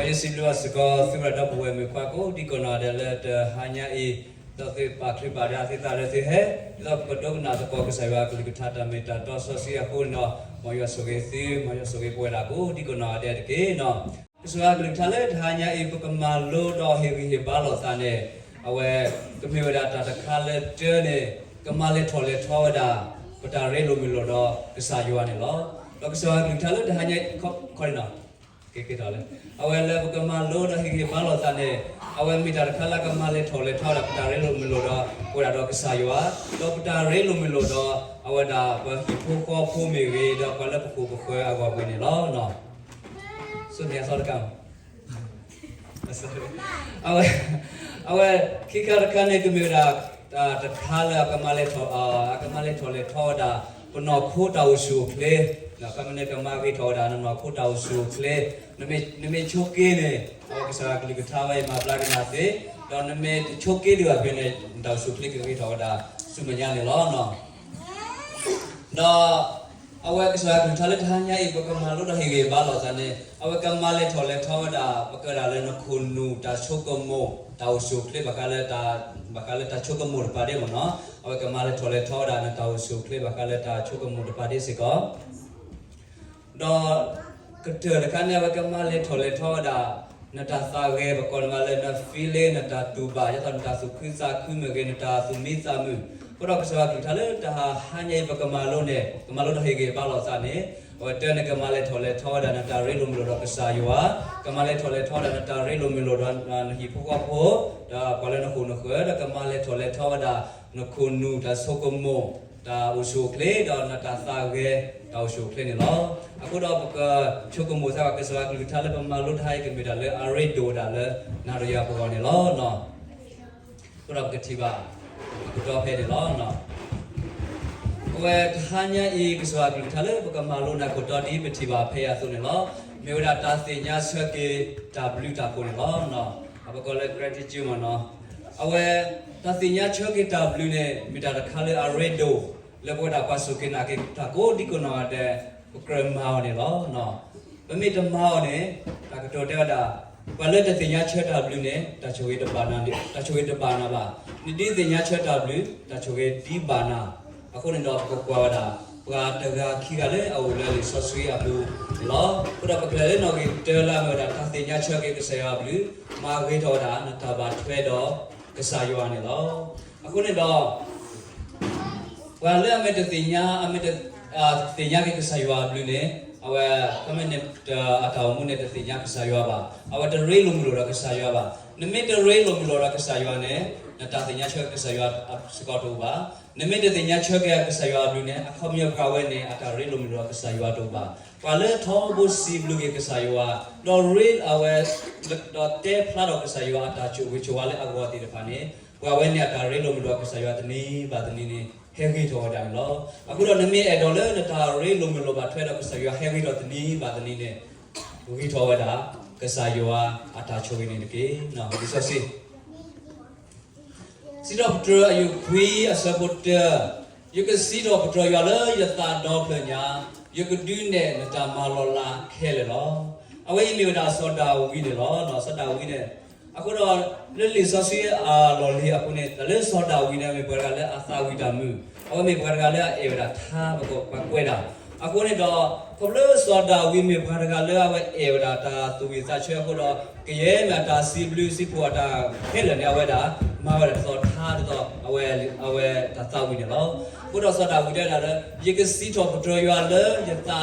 ယစံးဘျုးဘၣ်စ့ၢ်ကီးသုဝဲဒၣ်ဒီပုၢ်ဝဲၢ်မုၣ်ခွါကိးဒံကနီၢ်ဒဲးလၢတဟါညါအံၤ, ဒီးသုပာ်ချံပာ်ဒၣ်သုသးလၢသုဟဲ, ဒ်သိးပကဒိကနၣ်သကိးကစၢ်ယွၤအကလုၢ်ကထါတၢ်မ့ၢ်တၢ်တီစီဆှံအဃိန့ၣ်ဒီး, မ်ယွၤဆိၣ်ဂ့ၤသု, မ်ယွၤဆိၣ်ဂ့ၤပဝဲဒၣ်ကိးဒံကနီၢ်ဒဲးတက့ၢ်နီၤ. ကစၢ်ယွၤအကလုၢ်ကထါလၢတဟါညါအံၤ ပကမၤလိဒီးဟ့ၣ်ဂံၢ်ဟ့ၣ်ဘါလိာ်သးန့ၣ်, အဝဲကမ့ၢ်ဝဲဒၣ်တၢ်တခါလၢတၢန့ၣ်, ကမၤလဲၤထီၣ်လဲၤထီဝဲဒၣ် ပတၢ်ရ့လိာ်မုာ်လိာ်ဒီးကစၢ်ယွၤန့ၣ်လီၤ. ဒီးကစၢ်ယွၤအကလုၢ်ကထါလၢတဟါညါအံၤ, ခီ, ခီ, အဝဲလၢပကမၤလိဒီးဟ့ၣ်ဂံၢ်ဟ့ၣ်ဘါလိာ်သးန့ၣ်, အဝဲမ့ၢ်တၢ်တခါလၢကမၤလဲၤထီၣ်လဲၤထီဝဲဒၣ် ပတၢ်ရ့လိာ်မုာ်လိာ်ဒီး ပဝဲဒၣ်ဒီးကစၢ်ယွၤ, ဒီးပတၢ်ရ့လိာ်မုာ်လိာ်ဒီး အဝဲဒၣ်ပဟံၣ်ဖိဃီဖိမ့ၢ်ဂ့ၤ, ဒီးပှၤလၢပဃိာ်ပဃၢၤအဂီၢ်မ့ၢ်ဂ့ၤန့ၣ်လီၤ. ဆိန့ၣ်အသီတခါ အဝဲ, အဝဲ, ခံခါတခါန့ၣ် ကမ့ၢ်ဝဲဒၣ်တၢ်တခါလၢအကမၤလဲၤထီၣ်, အကမၤလဲၤထီၣ်လဲၤထီဝဲဒၣ် ပနီၢ်ခိတၢ်အိၣ်ဆူၣ်အိၣ်ချ့, ဒီးဖဲမ့ၢ်န့ၣ်ကမၤဂ့ၤထီၣ်ဝဲဒၣ်နနီၢ်ခိတၢ်အိၣ်ဆူၣ်အိၣ်ချ့, နမ့ၢ်, နမ့ၢ်ဆိးက့န့ၣ်, အဝဲကစၢ်ယွၤကလုၢ်ကထါဝဲအံၤမၤဘျါက့ၤနၤသ့, ဒီးနမ့ၢ်တဆိးက့ဒံးဘၣ်ဖဲန့ၣ် နတၢ်အိၣ်ဆူၣ်အိၣ်ချ့ကဂ့ၤထီၣ်ဝဲဒၣ်ဆူမဲာ်ညါန့ၣ်လီၤ. ဒီး အဝဲကစၢ်ယွၤကလုၢ်ကထါလၢတဟါညါအံၤ ပကမၤလိဒီးဟ့ၣ်ဂံၢ်ဘါလိာ်သးန့ၣ်, အဝဲကမၤလဲၤထီၣ်လဲၤထီဝဲဒၣ် ပကဒၣ်လၢနခိၣ်နူာ်တၢ်ဆိကမိၣ်, တၢ်အိၣ်ဆူၣ်အိၣ်ချ့ဘၣ်ဃးလၢတၢ်, ဘၣ်ဃးလၢတၢ်ဆိကမိၣ်တပၤဒ့ၣ်မ့ၢ်နီၤ, အဝဲကမၤလဲၤထီၣ်လဲၤထီဝဲဒၣ် နတၢ်အိၣ်ဆူၣ်အိၣ်ချ့ဘၣ်ဃးလၢတၢ်ဆိကမိၣ်တပၤဒ့ၣ်စ့ၢ်ကီး ဒီးကတၢၢ်တခါန့ၣ် အဝဲကမၤလဲၤထီၣ်လဲၤထီဝဲဒၣ် နတၢ်သးဂဲၤ, ပကိးန့ၣ်မးလၢန feeling, နတၢ်တူၢ်ဘၣ်, ဒ်သိးနတၢ်သူၣ်ခုသးခုမ့ၢ်ဂ့ၤ, နတၢ်သူၣ်မံသးမုာ်. အဃိဒီးကစၢ်ယွၤကလုၢ်ကထါလၢတဟါညါအံၤ ပကမၤလိန့ၣ်, ကမၤလိဒီးဟ့ၣ်ဂံၢ်ဘါလိာ်သးန့ၣ်, အဝဲတၢန့ၣ် ကမၤလဲၤထီၣ်လဲၤထီဝဲဒၣ် နတၢ်ရ့လိာ်မုာ်လိာ်ဒီးကစၢ်ယွၤ, ကမၤလဲၤထီၣ်လဲၤထီဝဲဒၣ် နတၢ်ရ့လိာ်မုာ်လိာ်ဒီးနဟံၣ်ဖိဃီဖိ, ဒီးပှၤလၢနဃိာ်နဃၢၤ, ဒီးကမၤလဲၤထီၣ်လဲၤထီဝဲဒၣ် နခိၣ်နူာ်တၢ်ဆိကမိၣ်, တၢ်အိၣ်ဆူၣ်အိၣ်ချ့, ဒီးနတၢ်သးဂဲၤ, တၢ်အိၣ်ဆူၣ်အိၣ်ချ့န့ၣ်လီၤ. အဃိဒီးပကဆိကမိၣ်သးဘၣ် ကစၢ်ယွၤကလုၢ်ကထါလၢပမၤလိတဟါအံၤ ကမ့ၢ်တၢ်လၢအရ့ဒိၣ်ဝဲဒၣ်လၢနၤဒီးယၤပဂီၢ်န့ၣ်လီၤ. အဃိဒီးပကထံၣ်ဘၣ်အကတီၢ်ဖဲန့ၣ်လီၤ. အဝဲတဟါညါအံၤ ကစၢ်ယွၤကလုၢ်ကထါလၢပကမၤလိန့ၣ် အခိၣ်တီဒ်ပထံၣ်ဘၣ်ဖဲအံၤအသိးန့ၣ်လီၤ. မ့ၢ်ဝဲဒၣ်တၢ်သ့ၣ်ညါဆၢက့ၤတၢ်ဘျုးတၢ်ဖှိၣ်န့ၣ်လီၤ. အပကိးလၢ gratitude မ့ၢ်နီၤ. အဝဲ တၢ်သ့ၣ်ညါဆၢက့ၤတၢ်ဘျုးန့ၣ် မ့ၢ်တၢ်တခါလၢအရ့ဒိၣ် လၢပဝဲဒၣ်ပှၤစူၢ်က့ၤနာ်က့ၤတၢ်ကိးဒံကိးနီၢ်ဂၤဒဲး ပကြၢးမၤအီၤန့ၣ်လီၤ. ပမ့ၢ်တမၤအီၤန့ၣ် တၢ်ကတိၤတဲဝဲဒၣ်, ပှၤလၢတသ့ၣ်ညါဆၢတၢ်ဘျုးန့ၣ် တၢ်ဆိၣ်ဂ့ၤတဘၣ်နၤ, တၢ်ဆိၣ်ဂ့ၤတဘၣ်နၤဘၣ်. နဒ်သ့ၣ်ညါဆၢတၢ်ဘျုး တၢ်ဆိၣ်ဂ့ၤဒ်ဘၣ်နၤ. အဃိန့ၣ်ဒီးပကကွၢ်ဝဲဒၣ် ပှၤတဂၤခံဂၤလၢအအိၣ်လၢလံာ်စီဆှံအပူၤန့ၣ်လီၤ. အဃိဒီးပကလဲၤလၢနီၣ်ဂံၢ်တၢလၢအမ့ၢ်ဝဲဒၣ် တၢ်သ့ၣ်ညါဆၢက့ၤကစၢ်ယွၤအဘျုး မၤဂ့ၤထီၣ်ဝဲဒၣ် နတၢ်ဘၣ်ထွဲဒီးကစၢ်ယွၤန့ၣ်လီၤ. အဃိန့ၣ်ဒီး ပှၤလၢအမ့ၢ်တသ့ၣ်ညါ, အမ့ၢ်တသ့ၣ်ညါက့ၤကစၢ်ယွၤအဘျုးန့ၣ်, အဝဲ ဖဲမ့ၢ်န့ၣ် အတၢ်အိၣ်မူန့ၣ် တသ့ၣ်ညါကစၢ်ယွၤဘၣ်, အဝဲတရ့လိာ်မုာ်လိာ်ဒီးကစၢ်ယွၤဘၣ်. နမ့ၢ်တရ့လိာ်မုာ်လိာ်ဒီးကစၢ်ယွၤန့ၣ် နတၢ်သ့ၣ်ညါဆၢက့ၤကစၢ်ယွၤစ့ၢ်ကီးတအိၣ်ဘၣ်. နမ့ၢ်တသ့ၣ်ညါဆၢက့ၤကစၢ်ယွၤအဘျုးန့ၣ် အခီပညီပှၤဝဲန့ၣ် အတၢ်ရ့လိာ်မုာ်လိာ်ဒီးကစၢ်ယွၤတအိၣ်ဘၣ်. ပှၤလၢထီဘိစံးဘျုးက့ၤကစၢ်ယွၤ, ဒီးရ့အဝဲ, ဒီးတဲဖျါထီၣ်ကစၢ်ယွၤအတၢ်ဆိၣ်ဂ့ၤဆိၣ်ဝါလၢအဂီၢ်သ့ၣ်တဖၣ်န့ၣ်, ပှၤဝဲန့ၣ်အတၢ်ရ့လိာ်မုာ်လိာ်ဒီးကစၢ်ယွၤတနံၤဘၣ်တနံၤန့ၣ် ဟဲဂ့ၤထီၣ်ဝဲဒၣ်န့ၣ်လီၤ. အဃိဒီးနမ့ၢ်အဲၣ်ဒိးလၢနတၢ်ရ့လိာ်မုာ်လိာ်ဘၣ်ထွဲဒီးကစၢ်ယွၤဟဲဂ့ၤထီၣ်တနံၤဘၣ်တနံၤန့ၣ်, ဂ့ၤထီၣ်ဝဲဒၣ် ကစၢ်ယွၤအတၢ်ဆိၣ်ဂ့ၤန့ၣ်တက့ၢ်. လံာ်စီဆှံ စံးထီၣ်ပတြၢၤအယုၢ်ခွံအဆၢဖိတၢ, ယကစံးထီၣ်ပတြၢၤယွၤလၢယသးဒီဖျၢၣ်ညါ, ယကဒုးနဲၣ်နတၢ်မၤလီၤလးခဲလၢာ်လီၤ. အဝဲအံၤမ့ၢ်ဝဲဒၣ်စီၤဒၤဝံးန့ၣ်လီၤ. စီၤဒၤဝံးန့ၣ်, အဃိဒီး လၢလံာ်စီဆှံအလီၢ်လံၤအပူၤန့ၣ် တၢ်လၢစီၤဒၤဝံးန့ၣ် မ့ၢ်ပှၤတဂၤလၢအသးဝံၣ်တၢ်မုာ်, အဝဲမ့ၢ်ပှၤတဂၤလၢအအဲၣ်ဝဲဒၣ်ထါ ပှၤကွဲးဒၣ်. အဃိန့ၣ်ဒီး ခီဖျိစီၤဒၤဝံးမ့ၢ်ပှၤတဂၤလၢအဝဲအဲၣ်ဝဲဒၣ်တၢ်သူၣ်ဝံၣ်သးဆၢအဃိဒီး ကယဲၢ်မ့ၢ်အတၢ်စံးဘျုးစံးဖှိၣ်အတၢ်ခဲလၢာ်န့ၣ် အဝဲဒၣ် မၤဝဲဒၣ်ဒ်သိးထါဒ်သိး အဝဲ, အဝဲတၢ်သးဝံၣ်န့ၣ်လီၤ. အဃိဒီးစီၤဒၤဝံးတဲဝဲဒၣ်လၢ ယကစံးထီၣ်ပတြၢၤယွၤလၢယသးဒီ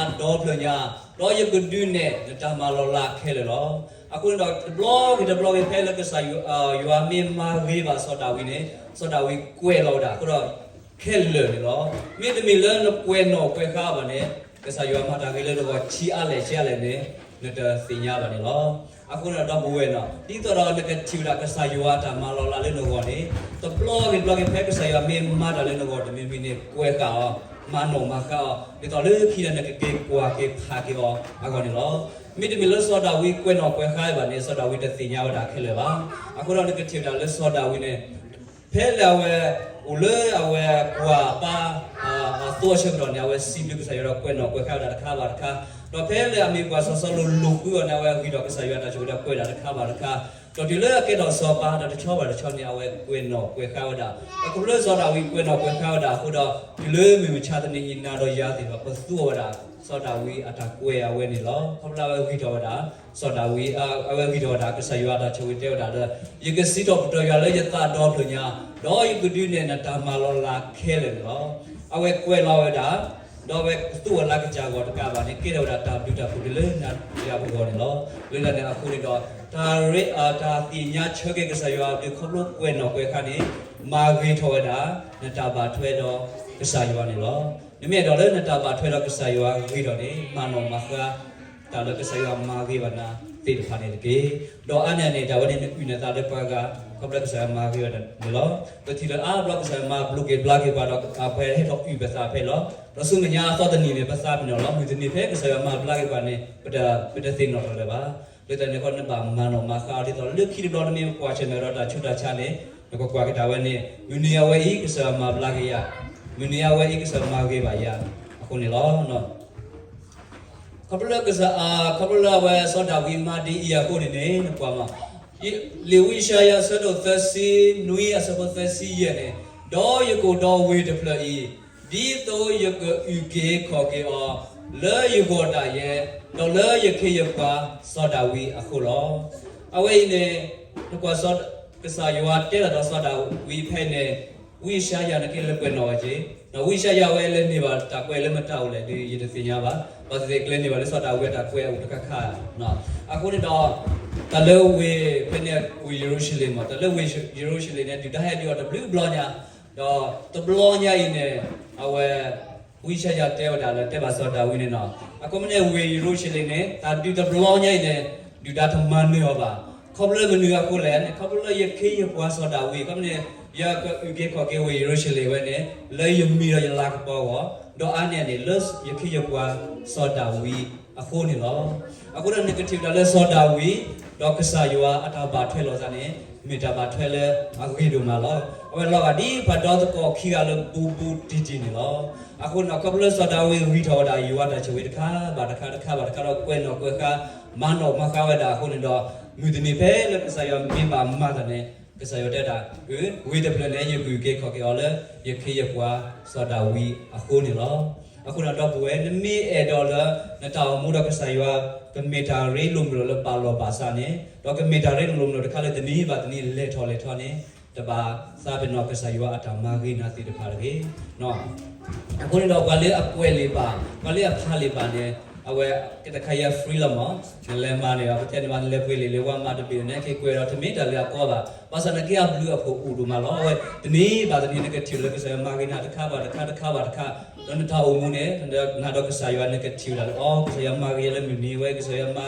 ဖျၢၣ်ညါ, ဒီးယကဒုးနဲၣ်နတၢ်မၤလီၤလးခဲလၢာ်လီၤ. အဃိန့ၣ်ဒီး တဘျီဂ့ၤတဘျီဂ့ၤ ဖဲလၢကစၢ်ယွၤမ့ၢ်မၤဂ့ၤဘၣ်စီၤဒၤဝံးန့ၣ် စီၤဒၤဝံးကွဲးလီၤဝဲဒၣ်အဃိဒီး ခဲလၢာ်န့ၣ်လီၤ. မ့တမ့ၢ်လၢနကွဲးနီၣ်ကွဲးဃါဘၣ်န့ၣ် ကစၢ်ယွၤမၤတၢ်ဂ့ၤလၢနဂီၢ် ဆံးအါလဲၣ်ဆံးအါလဲၣ်န့ၣ် နတသ့ၣ်ညါဘၣ်န့ၣ်လီၤ. အဃိန့ၣ်ဒီး ဒီပုၢ်ဝဲၢ်နီၤ ဒ်သိးဒီးနကထံၣ်ဝဲဒၣ်ကစၢ်ယွၤအတၢ်မၤလီၤလးလၢနဂီၢ်န့ၣ် တဘျီဂ့ၤတဘျီဂ့ၤ ဖဲကစၢ်ယွၤမ့ၢ်မၤတၢ်လၢနဂီၢ်တမံၤမံၤန့ၣ် ကွဲးဃာ်အီၤ, မၤနီၣ်မၤဃါအီၤ ဒ်သိးလၢခံဒီးနကက့ၤကွၢ်က့ၤဖးက့ၤအီၤအဂီၢ်န့ၣ်လီၤ. မ့တမ့ၢ်လၢစီၤဒၤဝံးကွဲးနီၣ်ကွဲးဃါဘၣ်န့ၣ် စီၤဒၤဝံးတသ့ၣ်ညါဝဲဒၣ်ခဲလၢာ်ဘၣ်. အဃိဒီးနကထံၣ်ဝဲဒၣ်လၢစီၤဒၤဝံးန့ၣ် ဖဲလၢအဝဲ အိၣ်လၢအဝဲကွၢ်ပၢ်အသိအဆၢကတီၢ်န့ၣ် အဝဲစံးဘျုးကစၢ်ယွၤဒီးကွဲးနီၣ်ကွဲးဃါဝဲဒၣ်တခါဘၣ်တခါ, ဒီးဖဲလၢအမ့ၢ်ပှၤစီၤစီလူးလူၤဃုအီၤန့ၣ် အဝဲအဂ့ၤထီၣ်ကစၢ်ယွၤအတၢ်ဆိၣ်ဂ့ၤဒီးကွဲးဒၣ်တခါဘၣ်တခါ, ဒီးတုၤလၢအကဲထီၣ်စီၤပၤတဆီဘၣ်တဆီန့ၣ် အဝဲကွဲးနီၣ်ကွဲးဃါဝဲဒၣ်. ဒီးခီဖျိစီၤဒၤဝံးကွဲးနီၣ်ကွဲးဃါဝဲဒၣ်အဃိဒီး တုၤလၢမုၢ်မဆါတနံၤအံၤ နၤဒီးယၤသ့ၣ်တဖၣ် ပသူအီၤဝဲဒၣ် စီၤဒၤဝံးအတၢ်ကွဲးအဝဲန့ၣ်လီၤ. ခီဖျိလၢအဝဲဂ့ၤထီၣ်ဝဲဒၣ် စီၤဒၤဝံး, အဝဲဂ့ၤထီၣ်ဝဲဒၣ် ကစၢ်ယွၤအတၢ်ဆိၣ်ဂ့ၤတဲဝဲဒၣ်လၢ ယကစံးထီၣ်ပတြၢၤယွၤလၢယသးဒီဖျၢၣ်ညါ, ဒီးယကဒုးနဲၣ်နတၢ်မၤလီၤလးခဲလၢာ်န့ၣ်လီၤ. အဝဲကွဲးလီၤဝဲဒၣ်, ဒီးအဝဲကသူအီၤလၢကစၢ်ဂီၢ်တကးဘၣ်န့ၣ် ကဲထီၣ်ဝဲဒၣ်တၢ်ဘျုးတၢ်ဖှိၣ်တုၤလၢနၤယၤပဂီၢ်န့ၣ်လီၤ. လၢတၢ်န့ၣ်အဃိန့ၣ်ဒီး တၢ်ရ့, တၢ်သ့ၣ်ညါဆၢက့ၤကစၢ်ယွၤအဘျုးခီဖျိကွဲးနီၣ်ကွဲးဃါန့ၣ် မၤဂ့ၤထီၣ်ဝဲဒၣ် နတၢ်ဘၣ်ထွဲဒီးကစၢ်ယွၤန့ၣ်လီၤ. နမ့ၢ်အဲၣ်ဒိးလၢနတၢ်ဘၣ်ထွဲဒီးကစၢ်ယွၤဂ့ၤထီၣ်န့ၣ် မၤနီၣ်မၤဃါ တၢ်လၢကစၢ်ယွၤမၤဂ့ၤဘၣ်နၤသ့ၣ်တဖၣ်န့ၣ်တက့ၢ်. ဒီးအါန့ၢ်န့ၣ် တၢ်ဝဲန့ၣ်နအုၣ်နသးလၢပှၤဂၤ ခီဖျိကစၢ်ယွၤမၤဂ့ၤဘၣ်နၤန့ၣ်လီၤ. ပထံၣ်လၢအါဘျီကစၢ်ယွၤမၤဘျိးက့ၤဘျါက့ၤပှၤဒီး ပှၤဟဲထီၣ်အုၣ်ပသးဖဲလီၤ. ဒီးဆူမဲာ်ညါအသီတနံၤန့ၣ် ပသးပ့ၤနီၣ်လီၤ. မုၢ်တနံၤဖဲကစၢ်ယွၤမၤဘျါက့ၤပှၤန့ၣ် ပတ, ပတသ့ၣ်နီၣ်ထီၣ်လၢၤဘၣ်. လၢတၢ်န့ၣ်အဃိ နဘၣ်မၤနီၣ်မၤဃါအီၤဒ်သိး လၢခံတဘျီနမ့ၢ်ကွၢ်ဆၢၣ်မဲာ်ဒီးတၢ်ဆူးတၢ်ဆါန့ၣ် နကကွၢ်က့ၤတၢ်ဝဲန့ၣ် မုၢ်နံၤအဝဲအံၤ ကစၢ်ယွၤမၤဘျါက့ၤယၤ, မုၢ်နံၤအဝဲအံၤ ကစၢ်ယွၤမၤဂ့ၤဘၣ်ယၤအဃိန့ၣ်လီၤ. ခီဖျိလၢကစၢ်, ခီဖျိလၢအဝဲစီၤဒၤဝံးမၤဒ်အံၤအဃိန့ၣ်န့ၣ် နကွၢ်မး, လံာ်ဝံယၡါယၤအဆၢဒိၣ်သၢဆံနွံအဆၢဖိသၢဆံယဲၢ်န့ၣ်, ဒီးယကအိၣ်ဒီးဝ့ၢ်တဖျၢၣ်အံၤ, ဒ်သိးယကအုၣ်က့ၤခီၣ်က့ၤအီၤ လၢယဂီၢ်ဒၣ်ယဲ, ဒီးလၢယခ့ယပှၤစီၤဒၤဝံးအဃိလီၤ. အဝဲအံၤန့ၣ် နကွၢ် ကစၢ်ယွၤတဲတၢ်ဒီးစီၤဒၤဝံးဖဲန့ၣ်, ဝံယၡါယၤန့ၣ်က့ၤလၢကွဲးနီၣ်ဝဲက့ၤ, ဒီးဝံယၡါယၤဝဲလဲၤန့ၢ်ဘၣ်တၢ်ကွဲးလၢမတၤအိၣ်လဲၣ်ဒီး ယတသ့ၣ်ညါဘၣ်. ဘၣ်သ့ၣ်သ့ၣ်ကလဲၤန့ၢ်ဘၣ်လၢစီၤဒၤဝံးအတၢ်ကွဲးအအိၣ်တခါခါ. အဃိန့ၣ်ဒီး တၢ်လၢဝ့ၢ်ဖဲန့ၣ် ဝ့ၢ်ယရူၤၡလ့ၣ်မး, တၢ်လၢဝ့ၢ်ယရူၤၡလ့ၣ်န့ၣ် ဒုၣ်ဒါဟဲဒုးအီၤတဘျုးဘျီညါ, ဒီးတဘျီညါအံၤန့ၣ် အဝဲ ဝံယၡါယၤတဲဝဲဒၣ်လၢ တဲဘၣ်စီၤဒၤဝံးန့ၣ်နီၤ, အခီပညီန့ၣ် ဝ့ၢ်ယရူၤၡလ့ၣ်န့ၣ် တၢ်ဒုးတဘျီညါအံၤန့ၣ် ဒုၣ်ဒါတမၤနၢၤအီၤဘၣ်. ခီဖျိလၢမနုၤအဃိလဲၣ်န့ၣ် ခီဖျိလၢယခ့ယပှၤစီၤဒၤဝံး ခီဖျိန့ၣ် ယကအုၣ်က့ၤခီၣ်က့ၤဝ့ၢ်ယရူၤၡလ့ၣ်ဝဲန့ၣ် လၢယမံၤဒီးယလၤကပီၤအဂီၢ်, ဒီးအါန့ၢ်န့ၣ် လၢယခ့ယပှၤစီၤဒၤဝံးအဃိန့ၣ်လီၤ. အဃိဒီးနကထံၣ်ဝဲဒၣ်လၢစီၤဒၤဝံး ဒီးကစၢ်ယွၤအတၢ်ဘၣ်ထွဲလိာ်သးန့ၣ် မ့ၢ်တၢ်ဘၣ်ထွဲလၢအဂ့ၤဒိၣ်မးလီၤ. အဝဲလီၤဂာ်ဒ်ပှၤဒီသကိးခံဂၤလၢဘူးဘူးတံၢ်တံၢ်န့ၣ်လီၤ. အဃိန့ၣ်ဒီး ခီဖျိလၢစီၤဒၤဝံးဂံၢ်ထီၣ်ဝဲဒၣ်ယွၤတၢ်ဆိၣ်ဂ့ၤတခါဘၣ်တခါတခါဘၣ်တခါဒီး ကွဲးနီၣ်ကွဲးဃါ မၤနီၣ်မၤဃါဝဲဒၣ်အဃိန့ၣ်ဒီး မုၢ်တနံၤဖဲလၢကစၢ်ယွၤမ့ၢ်ဘၣ်မၤတၢ်န့ၣ် ကစၢ်ယွၤတဲဒၣ် ဝ့ၢ်တဖျၢၣ်န့ၣ် ယကအုၣ်က့ၤခီၣ်က့ၤအီၤလၢ ယခ့ယပှၤစီၤဒၤဝံးအဃိန့ၣ်လီၤ. အဃိန့ၣ်ဒီပုၢ်ဝဲၢ် နမ့ၢ်အဲၣ်ဒိးလၢ နတၢ်အိၣ်မူဒီးကစၢ်ယွၤ ကမ့ၢ်တၢ်ရ့လိာ်မုာ်လိာ်လၢဘၣ်လီၢ်ဘၣ်စးန့ၣ် ဒီးကမ့ၢ်တၢ်ရ့လိာ်မုာ်လိာ်တခါလၢတနံၤဘၣ်တနံၤလဲၤထီၣ်လဲၤထီန့ၣ် တဘၣ်သးပ့ၤနီၣ်ကစၢ်ယွၤအတၢ်မၤဂ့ၤနၤသ့ၣ်တဖၣ်တဂ့ၤ. အဃိန့ၣ်ဒီး ပှၤလၢအကွဲးလံာ်ဘၣ် ပှၤလၢအဖးလံာ်ဘၣ်န့ၣ် အဝဲကဲတခါအံၤ free လီၤမး, နလဲၤမၤန့ၣ် ပတဲန့ၣ်ဘၣ် နလဲၤပှ့ၤလံာ်လၢ Walmart တဘ့ၣ်န့ၣ် က့ၤကွဲးဒီးတမ့ၢ်တၢ်လၢအကီဘၣ်. ဘၣ်ဆၣ်န့ၣ်က့ၤအဘျုးအဖှိၣ်အိၣ်ဒိၣ်မးလီၤ. အဝဲတနံၤဘၣ်တနံၤ နကထံၣ်လၢကစၢ်ယွၤမၤဂ့ၤနၤတခါဘၣ်တခါ တခါဘၣ်တခါ, ဒီးနတၢ်အိၣ်မူန့ၣ် နၤဒီးကစၢ်ယွၤ နကထံၣ်ဝဲဒၣ်လၢ အီ ကစၢ်ယွၤမၤဂ့ၤယၤလၢမုၢ်နံၤဝဲ, ကစၢ်ယွၤမ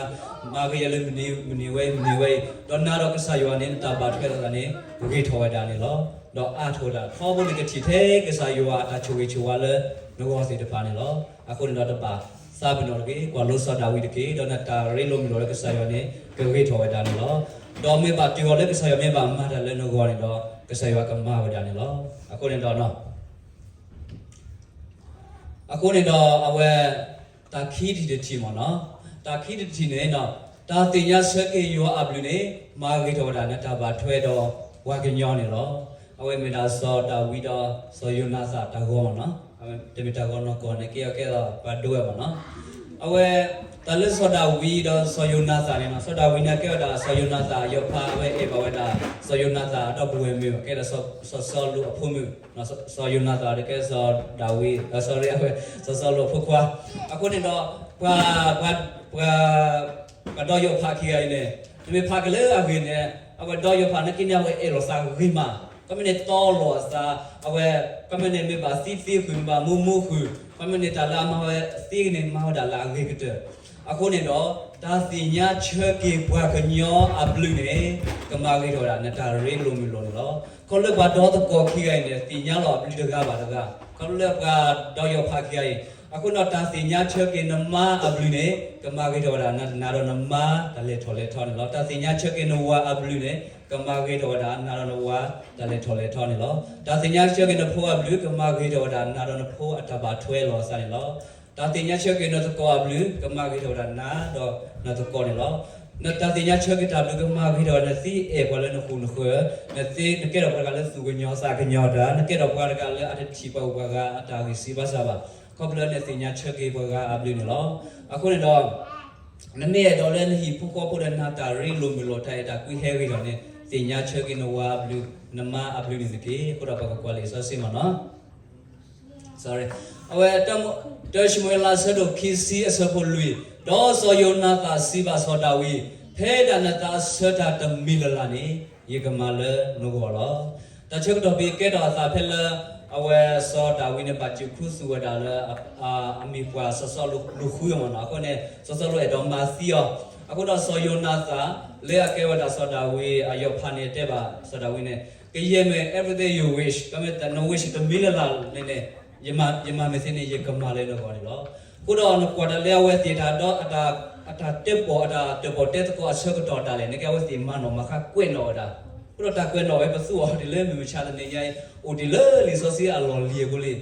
ၤဂ့ၤယၤလၢမုၢ်နံၤဝဲ မုၢ်နံၤဝဲအံၤ, ဒီးနၤဒီးကစၢ်ယွၤန့ၣ် နတၢ်ဘၣ်ထွဲလိာ်သးန့ၣ် ဂ့ၤထီၣ်ဝဲဒၣ်န့ၣ်လီၤ. ဒီးအါထီၣ်ဝဲဒၣ် ထီဘိနကထံၣ်ထဲကစၢ်ယွၤအတၢ်ဆိၣ်ဂ့ၤဆိၣ်ဝါလၢနဂီၢ်သ့ၣ်တဖၣ်န့ၣ်လီၤ. အဃိန့ၣ်ဒီးတဘၣ်သးပ့ၤနီၣ်တဂ့ၤ, ကွၢ်လိစီၤဒၤဝံးတက့ၢ်, ဒီးနတၢ်ရ့လိာ်မုာ်လိာ်လၢကစၢ်ယွၤန့ၣ် ကဂ့ၤထီၣ်ဝဲဒၣ်န့ၣ်လီၤ. ဒီးမ့ၢ်ဘၣ်တုၤအီၤလၢကစၢ်ယွၤမ့ၢ်ဘၣ်မၤတၢ်လၢနဂီၢ်န့ၣ်ဒီး ကစၢ်ယွၤကမၤဝဲဒၣ်န့ၣ်လီၤ. အဃိန့ၣ်ဒီး အဃိန့ၣ်ဒီးအဝဲ တၢ်ခံတထံၣ်တထံၣ်မ့ၢ်နီၤ, တၢ်ခံတထံၣ်န့ၣ်နီၤ, တၢ်သ့ၣ်ညါဆၢက့ၤယွၤအဘျုးန့ၣ် မၤဂ့ၤထီၣ်ဝဲဒၣ်နတၢ်ဘၣ်ထွဲဒီးပှၤကညီန့ၣ်လီၤ. အဝဲမ့ၢ်ဒၣ်စီၤဒၤဝံးဒီးစီၤယိၤနၤသၣ်တၢ်ဂီၤမ့ၢ်နီၤ, တမ့ၢ်တၢ်ဂီၤနီၢ်ကီၢ်န့ၣ် ကဲအီၤကဲသိးပှၤဒိဝဲမ့ၢ်နီၤ. အဝဲ တၢ်လၢစီၤဒၤဝံးဒီးစီၤယိၤနၤသၣ်န့ၣ်နီၤ, စီၤဒၤဝံးန့ၣ်ကဲဝဲဒၣ်စီၤယိၤနၤသၣ်အယီၤဖး, အဝဲအဲၣ်ဘၣ်ဝဲဒၣ် စီၤယိၤနၤသၣ်အဒီပုၢ်ဝဲၢ်မုၣ်, ကဲဒၣ်စီၤစီလူးအဖိမုၣ်, စီၤယိၤနၤသၣ်ဒီးကဲစီၤဒၤဝံး, အဝဲ စီၤစီလူးအဖိခွါ. အဃိန့ၣ်ဒီး ပှၤ ပှၤ ပှၤ ပှၤဒီယီၤဖးခံဂၤအံၤန့ၣ် နမ့ၢ်ဖးက့ၤလၢအဂ့ၢ်န့ၣ် အဝဲဒီယီၤဖးနာ်က့န့ၣ် အဝဲအဲၣ်လိာ်သးဂ့ၤမး, ခီမ့ၢ်န့ၣ်တီလိာ်အသး, အဝဲ ခီမ့ၢ်န့ၣ်မ့ၢ်ဘၣ်သံသ့ဃုာ် မ့ၢ်ဘၣ်မူမူဃုာ်, ခီမ့ၢ်န့ၣ်တၢ်လၢအမၤဝဲသ့န့ၣ် မၤဝဲဒၣ်လၢအဂ့ၤကတၢၢ်. အဃိန့ၣ်ဒီး တၢ်သ့ၣ်ညါဆၢက့ၤပှၤကညီအဘျုးန့ၣ် ကမၤဂ့ၤထီၣ်ဝဲဒၣ်နတၢ်ရ့လိာ်မုာ်လိာ်န့ၣ်လီၤ. ခီဖျိလၢပှၤဒီသကိးခံဂၤအံၤန့ၣ် သ့ၣ်ညါလီၤအဘျုးတဂၤဘၣ်တဂၤ, ခီဖျိလၢပှၤဒီယီၤဖးခံဂၤအံၤ, အဃိန့ၣ်ဒီး တၢ်သ့ၣ်ညါဆၢက့ၤနမါအဘျုးန့ၣ် ကမၤဂ့ၤထီၣ်ဝဲဒၣ်နၤဒီးနမါတၢ်လဲၤထီၣ်လဲၤထီန့ၣ်လီၤ. တၢ်သ့ၣ်ညါဆၢက့ၤနဝၤအဘျုးန့ၣ် ကမၤဂ့ၤထီၣ်ဝဲဒၣ်နၤဒီးနဝၤတၢ်လဲၤထီၣ်လဲၤထီန့ၣ်လီၤ. တၢ်သ့ၣ်ညါဆၢက့ၤနဖိအဘျုး ကမၤဂ့ၤထီၣ်ဝဲဒၣ်နၤဒီးနဖိအတၢ်ဘၣ်ထွဲလိာ်အသးန့ၣ်လီၤ. တၢ်သ့ၣ်ညါဆၢက့ၤနသကိးအဘျုး ကမၤဂ့ၤထီၣ်ဝဲဒၣ်နၤဒီးနသကိးန့ၣ်လီၤ. နတၢ်သ့ၣ်ညါဆၢက့ၤတၢ်ဘျုး ကမၤဂ့ၤထီၣ်နသံအဲၣ်ပှၤလၢနဃုာ်နဃၢၤ, နသ့ နကဲထီၣ်ပှၤတဂၤလၢသူၣ်ကညီၤသးကညီၤတၢ်, နကဲထီၣ်ပှၤတဂၤလၢအတထံၣ်ပှၤဂုၤပှၤဂၤအတၢ်ဂံၢ်စၢ်ဘါစၢ်ဘၣ်, ခီဖျိလၢနသ့ၣ်ညါဆၢက့ၤပှၤဂၤအဘျုးန့ၣ်လီၤ. အဃိန့ၣ်ဒီး နမ့ၢ်အဲၣ်ဒိးလၢနဟံၣ်ဖိဃီဖိဒီးနၤတၢ်ရ့လိာ်မုာ်လိာ် တၢ်အဲၣ်တၢ်ကွံဟဲဂ့ၤထီၣ်န့ၣ် သ့ၣ်ညါဆၢက့ၤနဝၤအဘျုး နမါအဘျုးန့ၣ်တက့ၢ်. အဃိဒီးပကကွၢ်လံာ်စီဆှံမ့ၢ်နီၤ sorry, အဝဲ တၢၡမူၤအ့လး အဆၢဒိၣ်ခံဆံ အဆၢဖိလွံၢ်, ဒီးစီၤယိၤနၤသၣ်စံးဘၣ်စီၤဒၤဝံး, ဖဲဒၣ်နသးဆၢတၢ်တမံၤလၢ်လၢ်န့ၣ် ယကမၤလၢနဂီၢ်လီၤ. တၢ်ဆၢကတီၢ်ဖဲကဲထီၣ်အသးဖဲလၢ အဝဲစီၤဒၤဝံးန့ၣ် ဘၣ်စူးခူသူၣ်ဝဲဒၣ်လၢ အမံၤပှၢ်စီၤစီလူးဃုမ့ၢ်နီၤ, အဃိန့ၣ် စီၤစီလူးအဲၣ်ဒိးမၤသံအီၤ, အဃိဒီးစီၤယိၤနၤသၣ် လၢအကဲဝဲဒၣ်စီၤဒၤဝံးအယီၤဖးန့ၣ်တဲဘၣ်စီၤဒၤဝံးန့ၣ်, ကယဲၢ်မ့ၢ် everything you wish, ကမ့ၢ်န wish တမံၤလၢ်လၢ်န့ၣ်န့ၣ် ယမၤမ့ၢ်သ့န့ၣ် ယကမၤလၢနဂီၢ်န့ၣ်လီၤ. အဃိဒီးနကွၢ်တၢ်လၢအဝဲသ့ၣ်တၢ်ဒီး အတၢ်တၢၣ်ပီၣ် အတၢ်တၢၣ်ပီၣ်တဲသကိးအဆၢကတီၢ်တၢ်လဲၣ်န့ၣ် ကဲအဝဲသ့ၣ်မၤနီၣ်မၤဃါကွဲးနီၣ်ဝဲဒၣ်, အဃိဒီးတၢ်ကွဲးနီၣ်ဝဲ ပသူအီၤဒ်လၢမုၢ်မဆါတနံၤညါအံၤ အိၣ်ဒ်လၢလံာ်စီဆှံအလီၢ်လံၤအဃိလံ.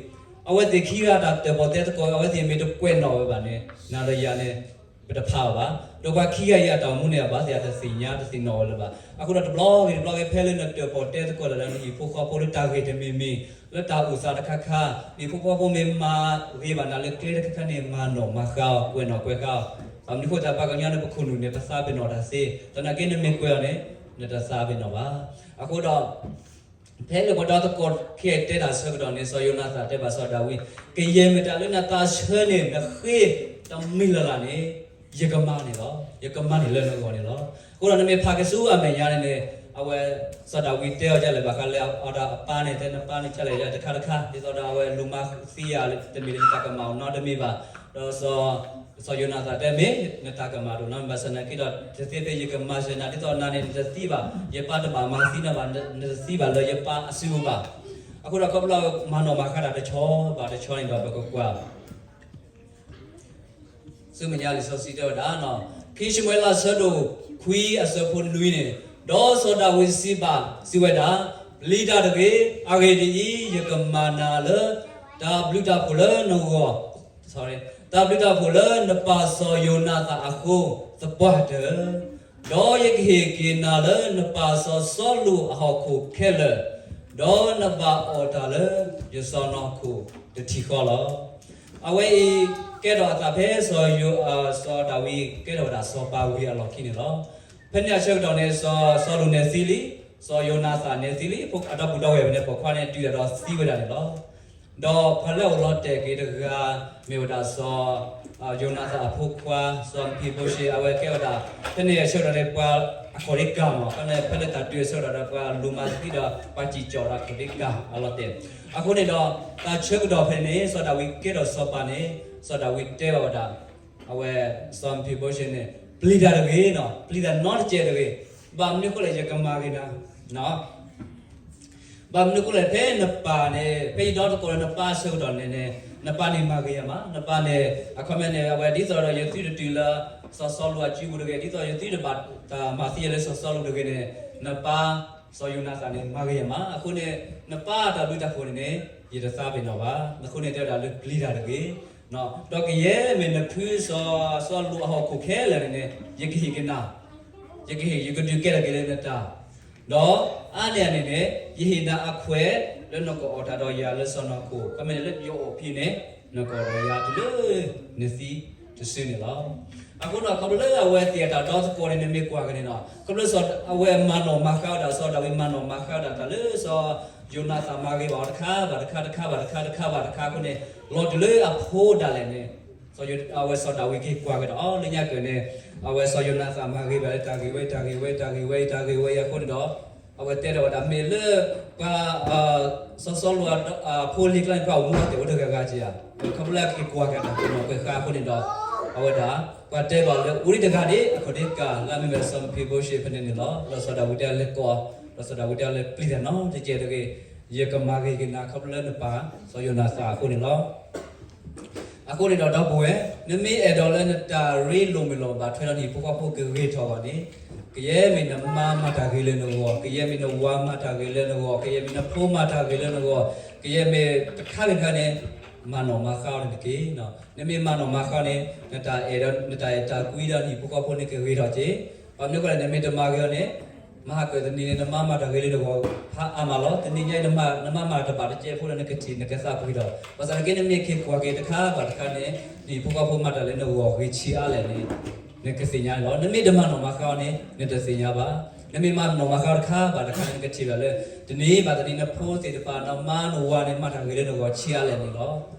အဝဲသ့ၣ်ခံဂၤတၢ်တၢၣ်ပီၣ်တဲသကိး အဝဲသ့ၣ်မ့ၢ်တကွဲးနီၣ်ဝဲဘၣ်န့ၣ် နၤဒီးယၤန့ၣ် ပတဖးအီၤဘၣ်. ဒီးပှၤခံဂၤအံၤအတၢ်အိၣ်မူန့ၣ် အဘၣ်သ့ၣ်အတသ့ၣ်ညါတသ့ၣ်နီၣ်ဝဲလၢၤဘၣ်. အဃိဒီးတဘျီဂ့ၤတဘျီဂ့ၤ ဖဲလၢနတၢၣ်ပီၣ်တဲသကိးလၢနဟံၣ်ဖိဃီဖိလၢတၢ်ဂ့ၢ်တမံၤမံၤ လၢတၢ်အိၣ်သးတခါခါ ဟံၣ်ဖိဃီဖိမ့ၢ်မၤဂ့ၤဘၣ်နၤလၢကျဲတခါခါန့ၣ် မၤနီၣ်မၤဃါအီၤ ကွဲးနီၣ်ကွဲးဃါအီၤ. ဘၣ်မနုၤအဃိသတး ပှၤကညီန့ၣ် ပခိၣ်နူာ်န့ၣ် ပသးပ့ၤနီၣ်တၢ်သ့, သနာ်က့နမ့ၢ်ကွဲးအီၤန့ၣ် နတသးပ့ၤနီၣ်ဘၣ်. အဃိဒီး ဖဲလၢပှၤဒီသကိးခဲတဲတၢ်ဆၢကတီၢ်န့ၣ် စီၤယိၤနၤသၣ်တဲဘၣ်စီၤဒၤဝံး, ကယဲၢ်မ့ၢ်တၢ်လၢနသးဆၢန့ၣ် နဃ့တမံၤလၢ်လၢ်န့ၣ် ယကမၤန့ၣ်လီၤ. ယကမၤန့ၣ်လၢနဂီၢ်န့ၣ်လီၤ. အဃိဒီးနမ့ၢ်ဖးက့ၤဆူအမဲာ်ညါန့ၣ်န့ၣ် အဝဲ စီၤဒၤဝံးတဲအီၤဒ်လဲၣ်ဘၣ်ဃးလၢအဒီးအပၢ်န့ၣ် တဲနပၢ်န့ၣ် ကလဲၣ်ယတခါတခါ ဒ်သိးဒီးအဝဲလူၤမၤသံယၤ တမ့ၢ်လၢနတၢ်ကမၣ်အီၤနီတမံၤဘၣ်. ဒီး စီၤယိၤနၤသၣ်တဲမ့ၢ် နတၢ်ကမၣ်တအိၣ်နီတမံၤဘၣ် သနာ်က့ဒီး တသ့ဖဲယကမၤစၢၤနၤ ဒ်သိးနၤန့ၣ် နတသံဘၣ်, ယပၢ်တဘၣ်မၤသံနၤဘၣ်, နတသံဘၣ်လၢယပၢ်အစုပူၤဘၣ်. အဃိဒီးခီဖျိမၤနီၣ်မၤဃါတၢ်တဆီဘၣ်တဆီန့ၣ်ဒီး ပကကွၢ် ဆူမဲာ်ညါလံာ်စီဆှံတဲဝဲဒၣ်, ခံၡမူၤအ့လး အဆၢဒိၣ်ခွံ အဆၢဖိနွံန့ၣ်, ဒီးစီၤဒၤဝံးစံးဘၣ်, စံးဝဲဒၣ်, ပျံၤတၢ်တဂ့ၤ, အဂ့ၢ်ဒ်အံၤ, ယကမၤနၤလၢ တၢ်ဘျုးတၢ်ဖှိၣ်လၢနဂီၢ်, တၢ်ဘျုးတၢ်ဖှိၣ်လၢနပၢ်စီၤယိၤနၤသၣ်အဃိ သပှၢ်တၢၢ်, ဒီးယကဟ့ၣ်က့ၤနၤလၢနပၢ်စီၤစီလူးအဟီၣ်ခိၣ်ခဲလၢာ်, ဒီးနဘၣ်အီၣ်တၢ်လၢယစီၢ်နီၤခိၣ်တထံၣ်ဃီလီၤ. အဝဲအံၤ ကဲထီၣ်အသးဖဲစီၤယိၤ, စီၤဒၤဝံးကဲထီၣ်ဝဲဒၣ်စီၤပၤဝံၤအလီၢ်ခံန့ၣ်လီၤ. ဖဲန့ၣ်အဆၢကတီၢ်န့ၣ် စီၤစီလူးန့ၣ်သံလံ, စီၤယိၤနၤသၣ်န့ၣ်သံလံ, အဒီပုၢ်ဒီဝဲၢ်န့ၣ် ပိာ်ခွါန့ၣ် တုၤဒၣ်ဒီးသံဝဲဒၣ်န့ၣ်လီၤ. ဒီးပှၤလၢအအိၣ်လီၤတဲာ်က့ၤတဂၤ မ့ၢ်ဝဲဒၣ်စီၤ ယိၤနၤသၣ်အဖိခွါ စီၤမံၤဖံဘိရှ့ အဝဲကဲဝဲဒၣ် ဖဲန့ၣ်အဆၢကတီၢ်န့ၣ် ပှၤအခီၣ်ဒ့ကၤမး, ဖဲန့ၣ် ဖဲလၢတၢ်တုၤအဆၢကတီၢ်ဒီး ပှၤလူၤမၤသံဒီး ပှၤစံၣ်ကၠီၣ်ဒီးအခီၣ်ဒ့ကၤအလီၤတဲာ်. အဃိန့ၣ်ဒီး တၢ်ဆၢကတီၢ်ဖဲန့ၣ် စီၤဒၤဝံးကဲထီၣ်စီၤပၤန့ၣ် စီၤဒၤဝံးတဲဘၣ်ဝဲဒၣ် အဝဲ စီၤမံၤဖံဘိရှ့န့ၣ် ပျံၤတၢ်တဂ့ၤနီၤ, ပျံၤတၢ်နီတစဲးတဂ့ၤ, ဘၣ်မနုၤအဃိလဲၣ် ယကမၤဂ့ၤနၤ ဘၣ်မနုၤအဃိလဲၣ် ဖဲနပၢ်န့ၣ် ဖဲယဒီသကိးလၢနပၢ်အဆၢကတီၢ်န့ၣ်န့ၣ် နပၢ်န့ၣ်မၤဂ့ၤယၤမး, နပၢ်န့ၣ် အခီပညီန့ၣ် အဝဲဒ်သိးဒီးယသုတတုၤလၢ စီၤစီလူးအစုပူၤတဂ့ၤ, ဒ်သိးယသုတဘၣ်တၢ်မၤသံယၤလၢစီၤစီလူးတဂ့ၤန့ၣ် နပၢ် စီၤယိၤနၤသၣ်န့ၣ် မၤဂ့ၤယၤမး, အဃိန့ၣ် နပၢ်တၢ်ဘျုးတၢ်ဖှိၣ်န့ၣ်န့ၣ် ယတသးပ့ၤနီၣ်ဘၣ်, အဃိန့ၣ်တဲဝဲဒၣ်လၢပျံၤတၢ်တဂ့ၤ, ဒီးကယဲၢ်မ့ၢ်နဖုစီၤစီလူးအဟီၣ်ခိၣ်ခဲလၢာ်န့ၣ်န့ၣ် ယကဟ့ၣ်က့ၤနၤ ယကဟ့ၣ် ယကဒုးကဲထီၣ်က့ၤလၢနတၢ်, ဒီးအါန့ၢ်အန့ၣ်န့ၣ် ယဟ့ၣ်နၤအခွဲးလၢနကအီၣ်တၢ်ဒီးယၤလၢစီၢ်နီၤခိၣ်, ခီမ့ၢ်န့ၣ်လၢယအိၣ်ဖဲန့ၣ် နကအီၣ်ဒီးယၤတုၤလၢနသံတစုန့ၣ်လီၤ. အဃိဒီးခီဖျိလၢအဝဲသ့ၣ်အတၢ်ဒီသကိးန့ၣ် နမ့ၢ်ကွၢ်က့ၤန့ၣ်ဒီး ခီဖျိလၢစီၤ အဝဲမၤနီၣ်မၤဃါဝဲဒၣ် စီၤဒၤဝံးမၤနီၣ်မၤဃါဝဲဒၣ်တၢ်လၢစီၤ ယိၤနၤသၣ်မၤဂ့ၤဘၣ်အီၤတခါဘၣ်တခါ တခါဘၣ်တခါ တခါဘၣ်တခါအဃိန့ၣ် လီၤတုၤလၢအဖိဒၣ်လဲာ်န့ၣ် အဝဲစီၤဒၤဝံးက့ၤကွၢ်က့ၤဒီး လၢညါက့ၤန့ၣ် အဝဲစီၤယိၤနၤသၣ်မၤဂ့ၤဘၣ်လၢတၢ်ဂ့ၢ်ဝဲ တၢ်ဂ့ၢ်ဝဲ တၢ်ဂ့ၢ်ဝဲ တၢ်ဂ့ၢ်ဝဲအံၤအဃိန့ၣ်ဒီး အဝဲတဲထီၣ်ဝဲဒၣ်မ့ၢ်လၢ ပှၤ စီၤစီလူးအဖိလံၤကျါန့ၣ် ပှၤအိၣ်မူအိၣ်တဲာ်အိၣ်တဂၤဂၤဧါ, ခီဖျိလၢအက့ၤကွၢ်က့ၤတၢ်ကွဲးနီၣ်ကွဲးဃါအဃိန့ၣ်ဒီး အဝဲဒၣ် ပှၤတဲဘၣ်လၢအိၣ်ဒံးတဂၤဒ် အခီၣ်ဒ့ကၤ လၢအမ့ၢ်ဝဲစီၤမံၤဖံဘိရှ့ဖဲန့ၣ်န့ၣ်လီၤ. ဒီးစီၤဒၤဝံးတဲလၢကီး, ဒီးစီၤဒၤဝံးတဲလၢပျံၤတၢ်နီတစဲးတဂ့ၤ, ယကမၤဂ့ၤက့ၤနၤခီဖျိလၢနပၢ် စီၤယိၤနၤသၣ်အဃိန့ၣ်လီၤ. အဃိန့ၣ်ဒီးဒီပုၢ်ဝဲၢ်, နမ့ၢ်အဲၣ်ဒိးလၢနတၢ်ရ့လိာ်မုာ်လိာ်ဘၣ်ထွဲဒီးနဟံၣ်ဖိဃီဖိကဂ့ၤထီၣ်ဘၣ်န့ၣ်, ကယဲၢ်မ့ၢ်နမါမၤတၢ်ဂ့ၤလၢနဂီၢ်, ကယဲၢ်မ့ၢ်နဝၤမၤတၢ်ဂ့ၤလၢနဂီၢ်, ကယဲၢ်မ့ၢ်တခါဂ့ၤတခါန့ၣ် မၤနီၣ်မၤဃါအီၤန့ၣ်တက့ၢ်. နမ့ၢ်မၤနီၣ်မၤဃါအီၤန့ၣ် နတၢ်အဲၣ်ဒီး နတၢ်အဲၣ်တၢ်ကွံဒီးနဟံၣ်ဖိဃီဖိန့ၣ်ကဂ့ၤထီၣ်က့ၤ. ဘၣ်မနုၤအဃိလဲၣ် နမ့ၢ်တမၤဂ့ၤအီၤန့ၣ် မဟါကၢၣ်တနံၤန့ၣ် နမၤမၤတၢ်ဂ့ၤလၢနဂီၢ်ဖးအါမးလီၤ. တနံၤညါအံၤ နမၤမၤတဘၣ်တစဲးဖိဒီး နကထံၣ်နကသးပှ့ၤဒီး ဘၣ်ဆၣ်နက့ နမ့ၢ်က့ၤကွၢ်က့ၤတခါဘၣ်တခါန့ၣ် နဟံၣ်ဖိဃီဖိမၤတၢ်လၢနဂီၢ်ဂ့ၤဆံးအါလဲၣ်န့ၣ် နကသ့ၣ်ညါန့ၣ်လီၤ. နမ့ၢ်တမၤနီၣ်မၤဃါအီၤန့ၣ် နတသ့ၣ်ညါဘၣ်. နမ့ၢ်မၤနီၣ်မၤဃါအီၤတခါဘၣ်တခါန့ၣ် နကထံၣ်ဘၣ်လၢ တနံၤဘၣ်တနံၤ နဖိသ့ၣ်တဖၣ် နမါနဝၤန့ၣ် မၤတၢ်ဂ့ၤလၢနဂီၢ်ဆံးအါလဲၣ်န့ၣ်လီၤ.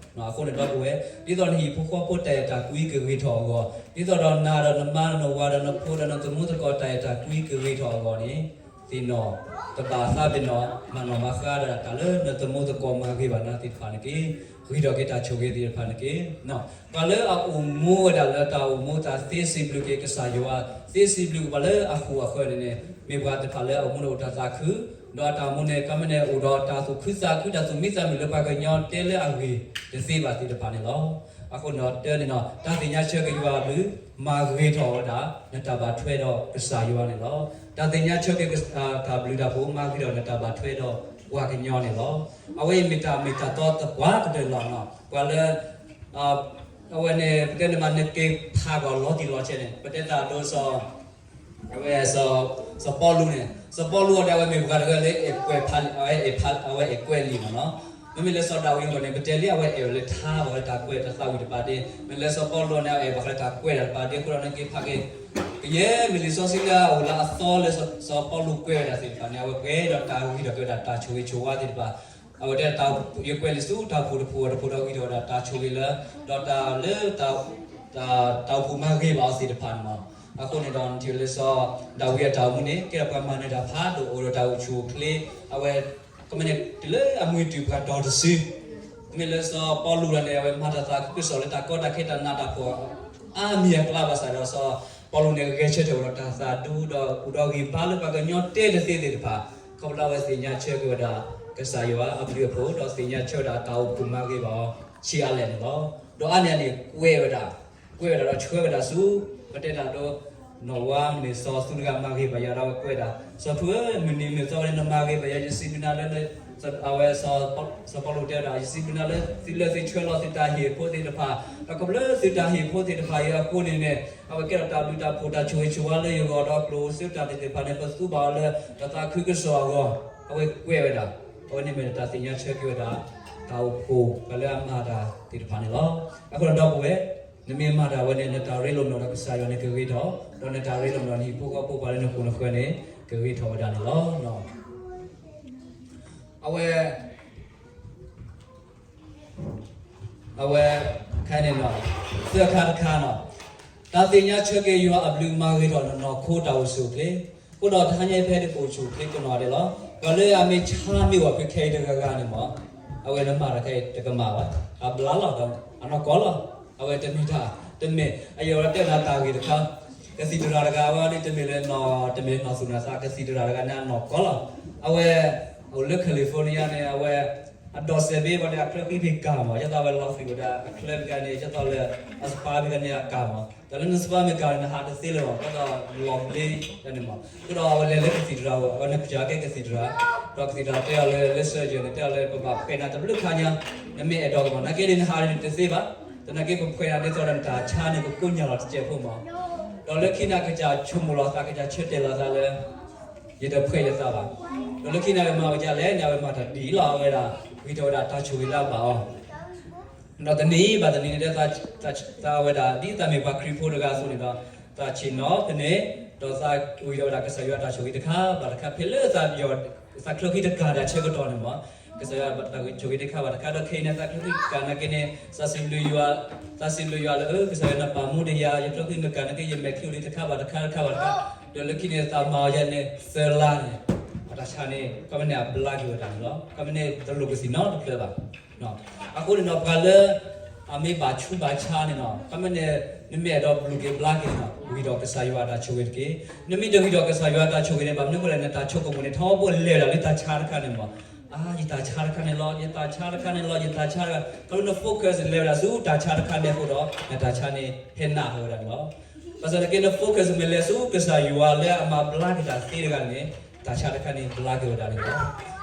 အဃိန့ၣ်ဒီပုၢ်ဝဲၢ်, ဒ်သိးနဟံၣ်ဖိဃီဖိတၢ်အဲၣ်တၢ်ကွံကဂ့ၤထီၣ်အဂီၢ်, ဒ်သိးဒီးနၤဒီးနမါနဝၤဒီးနဖိဒီးနသမူသကိးတၢ်အဲၣ်တၢ်ကွံကဂ့ၤထီၣ်အဂီၢ်န့ၣ်, သ့ၣ်နီၣ်တဘၣ်သးပ့ၤနီၣ် မၤနီၣ်မၤဃါဒၣ်တၢ်လၢနသမူသကိးမၤဂ့ၤဘၣ်နၤသ့ၣ်တဖၣ်န့ၣ်တက့ၢ်. ဂံၢ်ထီၣ်က့ၤတၢ်ဆိၣ်ဂ့ၤသ့ၣ်တဖၣ်န့ၣ်တက့ၢ်. ပှၤလၢအအိၣ်မူဝဲဒၣ်လၢတၢ်အိၣ်မူတၢ်သ့စံးဘျုးက့ၤကစၢ်ယွၤ, သ့စံးဘျုးက့ၤပှၤလၢအဃိာ်အဃၢၤန့ၣ်န့ၣ် မ့ၢ်ပှၤတဖၣ်လၢအအိၣ်မူန့ၣ်အိၣ်တၢ်သးခု, ဒီးအတၢ်အိၣ်မူန့ၣ် ကမ့ၢ်န့ၣ်အိၣ်ဒီးတၢ်သူၣ်ခုသးခု တၢ်သူၣ်မံသးမုာ်လၢပှၤကညီတဲလၢအဂ့ၤတသ့ဘၣ်သ့ၣ်တဖၣ်န့ၣ်လီၤ. အဃိန့ၣ်ဒီးတၢ်န့ၣ်ဒီး တၢ်သ့ၣ်ညါဆၢက့ၤယွၤအဘျုး မၤဂ့ၤထီၣ်ဝဲဒၣ် နတၢ်ဘၣ်ထွဲဒီးကစၢ်ယွၤန့ၣ်လီၤ. တၢ်သ့ၣ်ညါဆၢက့ၤ တၢ်ဘျုးတၢ်ဖှိၣ် မၤဂ့ၤထီၣ်နတၢ်ဘၣ်ထွဲဒီးပှၤကညီန့ၣ်လီၤ. အဝဲအံၤမ့ၢ်တၢ်မ့ၢ်တၢ်တီသပှၢ်ကတၢၢ်လီၤ. ပှၤလၢ အဝဲန့ၣ် ပတဲန့ၣ်မး နက့ၤဖးကွၢ်လီၤတံၢ်လီၤဆဲးန့ၣ် ပတဲတၢ်ဒိ အဝဲ စီၤပီလူးန့ၣ် စီၤပီလူးအီၤဒီး အဝဲမ့ၢ်ပှၤတဂၤလၢအဲၣ်ကွဲးဖး အဝဲအဲၣ်ဖး အဝဲအဲၣ်ကွဲးလံာ်မးနီၤ. မ့မ့ၢ်လၢစီၤဒၤဝံးအဂီၢ်န့ၣ် ပတဲလံ အဝဲအဲၣ်ဝဲလၢထါ ဘၣ်ဃးလၢတၢ်ကွဲးတၢ်သးဝံၣ်တပၤဒ့, မ့ၢ်လၢစီၤပီလူးန့ၣ် အအဲၣ်ဘၣ်ဃးလၢတၢ်ကွဲးတၢ်တပၤဒ့အဃိဒီး နက့ၤဖးက့ၤ ကယဲၢ်မ့ၢ်လံာ်စီဆှံလၢအအိၣ်လၢအသီလၢစီၤပီလူးကွဲးဝဲဒၣ်သ့ၣ်တဖၣ်န့ၣ် အဝဲပှဲၤဒီးတၢ်ဂ့ၤထီၣ်က့ၤဝဲဒၣ်တၢ်ဆိၣ်ဂ့ၤဆိၣ်ဝါသ့ၣ်တဖၣ် အဝဲတဲတၢ် ယကွဲးလံာ်ဆူတၢ်အိၣ်ဖှိၣ်တဖှိၣ်တဖှိၣ်ဒီးဂ့ၤထီၣ်ဝဲဒၣ်တၢ်ဆိၣ်ဂ့ၤလၢ ဒီးတၢ်လၢ တၢ်အိၣ်ဖှိၣ်မၤဂ့ၤဘၣ်အီၤသ့ၣ်တဖၣ်န့ၣ်လီၤ. အဃိန့ၣ်ဒီး နထံၣ်လၢစီၤဒၤဝံးအတၢ်အိၣ်မူန့ၣ် ကဲထီၣ်ပှၤမၤနၢၤတၢ်ဖးဒိၣ် အိၣ်ဒီးတၢ်အိၣ်ဆူၣ်အိၣ်ချ့, အဝဲ ကမ့ၢ်န့ၣ် တုၤလၢအမုၢ်တုၤပှၤတီၤတစု မ့ၢ်လၢစီၤပီလူးဒီးန့ၣ် အဝဲမၤတၢ်သးခုကစီၣ်လၢတၢ်ကီတၢ်ခဲတၢ်နးတၢ်ဖှီၣ် အါမံၤအကျါဘၣ်ဆၣ်ဒီး စီၤပီလူးန့ၣ် ဂဲၤဆၢထၢၣ်အိၣ်ဒီးတၢ်သးဒူဒီး အိၣ်ဒီးဂံၢ်ဘါလၢပှၤကညီတဲတသ့သ့ၣ်တဖၣ် ခီဖျိလၢအဝဲသ့ၣ်ညါဆၢက့ၤဝဲဒၣ် ကစၢ်ယွၤအဘျုးအဖှိၣ် ဒီးသ့ၣ်ညါဆၢဝဲဒၣ်တၢ်အိၣ်ဖှိၣ်မၤဂ့ၤဘၣ်အီၤ ဆံးအါလဲၣ်န့ၣ်လီၤ. ဒီးအါန့ၢ်အန့ၣ် ကွဲးဝဲဒၣ် ကွဲးဝဲဒၣ်ဒီးဆှၢဝဲဒၣ်ဆူ ပတဲတၢ်ဒိ နီၢ်ဝါမ့ၢ်စီၤသူတဂၤမၤဂ့ၤဘၣ်ယၤဒီးအဝဲကွဲးဒၣ် စီၤဖုဧၢ မုၢ်နံၤမုၢ်သီဝဲန့ၣ် နမၤဂ့ၤဘၣ်ယၤ ယစံးဘျုးနၤလၢ အဝဲ စီၤပီလူးတဲဝဲဒၣ် ယစံးဘျုးနၤလၢ သုလၢသုဆှၢလီၤသုတၢ်ဟ့ၣ်ဖိသ့ၣ်တဖၣ် ဒီးခီဖျိသုတၢ်ဟ့ၣ်ဖိသ့ၣ်တဖၣ်အံၤအဃိန့ၣ်န့ၣ် အဝဲကဲထီၣ်တၢ်ဘျုးတၢ်ဖှိၣ်တၢ်ဆိၣ်ဂ့ၤဆိၣ်ဝါလၢယဂီၢ်ဒီးကျိၣ်စ့တၢ်သ့ၣ်တဖၣ်န့ၣ် ပသူဘၣ်အီၤလၢတၢ်သးခုကစီၣ်အဂီၢ် အဝဲကွဲးဝဲဒၣ် အဝဲန့ၣ်မ့ၢ်တၢ်သ့ၣ်ညါဆၢက့ၤဝဲဒၣ် တၢ်အိၣ်ဖှိၣ်ပှၤလၢအမၤတၢ်သ့ၣ်တဖၣ်န့ၣ်လီၤ. အဃိဒီးဒီပုၢ်ဝဲၢ် နမ့ၢ်မၤတၢ်ဝဲန့ၣ် နတၢ်ရ့လိာ်မုာ်ဒီးကစၢ်ယွၤန့ၣ်ကဂ့ၤထီၣ် ဒီးနတၢ်ရ့လိာ်မုာ်ဒီးနဟံၣ်ဖိဃီဖိပှၤလၢနဃိာ်နဃၢၤန့ၣ် ကဂ့ၤထီၣ်ဝဲဒၣ်န့ၣ်လီၤ. အဝဲ အဝဲ ခဲန့ၣ်နီၤ သၢခါတခါနီၤ တၢ်သ့ၣ်ညါဆၢက့ၤယွၤအဘျုးမၤဂ့ၤထီၣ်နနီၢ်ခိတၢ်အိၣ်ဆူၣ်အိၣ်ချ့, အဃိဒီးတဟါညါဖဲတကအိၣ်ဆူၣ်အိၣ်ချ့ကနီၤဒဲးလီၤ. ပှၤလၢအမ့ၢ်ဆါမ့ၢ်ဝဲဖုခဲအံၤတဂၤဂၤန့ၣ်မး အဝဲနမၤတၢ်ခဲအံၤတကမၣ်ဘၣ်, အဘျါလီၤဒီး အနီၢ်ကီၢ်လီၤ. အဝဲတမ့ၢ်တၢ် တမ့ၢ် အယဲၢ်ဝဲတဲနၤတၢ်ဂ့ၢ်တခါ ကသံၣ်တရၣ်တဂၤဝဲဒၣ် တမ့ၢ်လၢ တမ့ၢ်နီၢ်သူၣ်နီၢ်သး ကသံၣ်တရၣ်တဂၤန့ၣ် အနီၢ်ကီၢ်လီၤ. အဝဲ အိၣ်လၢ California န့ၣ် အဝဲ အဒိးစဲးဘ့ၣ်ဝဲန့ၣ် အချၢဃံဖံးကၤမး ယသးဝဲလီၤဃံၤဝဲဒၣ် အချၢဖံးကၤန့ၣ် ယသးလၢ အစပါဖံးကၤန့ၣ်အကၤမး တၢ်လၢနစပါမ့ၢ်ကၤန့ၣ် နဟးတသ့လၢၤဘၣ် ကသးလီၤဘျ့န့ၣ်မး. အဃိဒီးအဝဲလဲၤလၢကသံၣ်တရၣ်ဝဲ အဝဲနကစၢ်ကဲကသံၣ်တရၣ် ဒီးကသံၣ်တရၣ်တဲအီၤလၢ လၢ surgeon န့ၣ် တဲအီၤလၢ ပဘၣ်ဖှဲးနၤတဘျုးခါညါ နမ့ၢ်အဲၣ်ဒိးကမး နာ်က့န့ၣ် နဟးတသ့ဘၣ် သနာ်က့ပဖှဲးနၤဒ်သိးဒီးနတၢ်ဆါန့ၣ် ကကိညၢ်လီၤတစဲးဖိမး ဒီးလၢခံန့ၣ် ကစၢ်ဆိကမိၣ်လီၤသး ကစၢ်ဆၢတဲာ်လီၤသးလၢ ယတဖှဲးယသးဘၣ်. ဒီးလၢခံန့ၣ် အဝဲမၤဝဲဒ်လဲၣ်န့ၣ် အဝဲမၤတၢ်ဒ်အံၤလီၤ အဝဲဒၣ် ဂံၢ်ထီၣ်ဝဲဒၣ်တၢ်ဆိၣ်ဂ့ၤလၢအဘၣ်အီၤ ဒီးတနံၤဘၣ်တနံၤန့ၣ် သးဝဲဒၣ် ဒ်သးမ့ၢ်ပှၤခရံာ်ဖိတဂၤအသိးန့ၣ်ဒီး သးဆ့ၣ်နီၤဖဲန့ၣ် ဒီးသးဂံၢ်ထီၣ်ဝဲဒၣ်ကစၢ်ယွၤတၢ်ဆိၣ်ဂ့ၤတခါဘၣ်တခါ ဖဲလၢ သးချၢဃံတကၤဒၣ်ဆၢကတီၢ်န့ၣ်မး ကစၢ်ယွၤတၢ်ဆိၣ်ဂ့ၤတခါဘၣ်တခါ ဒီးခဲအံၤန့ၣ် သးချၢဃံကၤနာ်က့န့ၣ် သးစံးဘျုးယွၤ သးစံးဘျုးယွၤလၢ ကစၢ်ယွၤနပာ်မူဒံးယၤ ယချၢဃံမ့ၢ်ကၤနာ်က့ ယမဲာ်ချံအိၣ်လံတခါဘၣ်တခါ တခါဘၣ်တခါ ဒီးလၢခံန့ၣ် သးမၤအီၤယၤန့ၣ် သၢလါန့ၣ် အတၢ်ဆါန့ၣ် ကမ့ၢ်န့ၣ် အဘျါက့ၤဝဲဒၣ်န့ၣ်လီၤ. ကမ့ၢ်န့ၣ် တလိၣ်ကသံၣ်နီတဖျၢၣ်ဘၣ်. အဃိန့ၣ်ဒီး ပှၤလၢ အမ့ၢ်ဘၣ်ဆူးဘၣ်ဆါန့ၣ်နီၤ ကမ့ၢ်န့ၣ် နမ့ၢ်အဲၣ်ဒိးဘျုးက့ၤဘျါက့ၤန့ၣ်နီၤ ဂံၢ်ထီၣ်ကစၢ်ယွၤအတၢ်ဆိၣ်ဂ့ၤတက့ၢ်. နမ့ၢ်တဂံၢ်ထီၣ်ကစၢ်ယွၤအတၢ်ဆိၣ်ဂ့ၤန့ၣ် ဘၣ်မနုၤအဃိလဲၣ် နတၢ်ဆိကမိၣ်န့ၣ် ထီဘိလဲၤဝဲဒၣ်လၢတၢ်ဆါတခါန့ၣ်မး, အါ ယတၢ်ဆါတခါန့ၣ်လီၤ ယတၢ်ဆါတခါန့ၣ်လီၤ ယတၢ်ဆါတခါ, ခီဖျိန focus လဲၤဝဲဒၣ်ဆူတၢ်ဆါတခါန့ၣ်အဃိဒီး နတၢ်ဆါန့ၣ် ဟဲနးဝဲဒၣ်န့ၣ်လီၤ. ဘၣ်ဆၣ်သနာ်က့ န focus မ့ၢ်လဲၤဆူကစၢ်ယွၤလၢအမၤဘျါက့ၤတၢ်သ့တဂၤန့ၣ် တၢ်ဆါတခါန့ၣ် ဘျါက့ၤဝဲဒၣ်န့ၣ်လီၤ.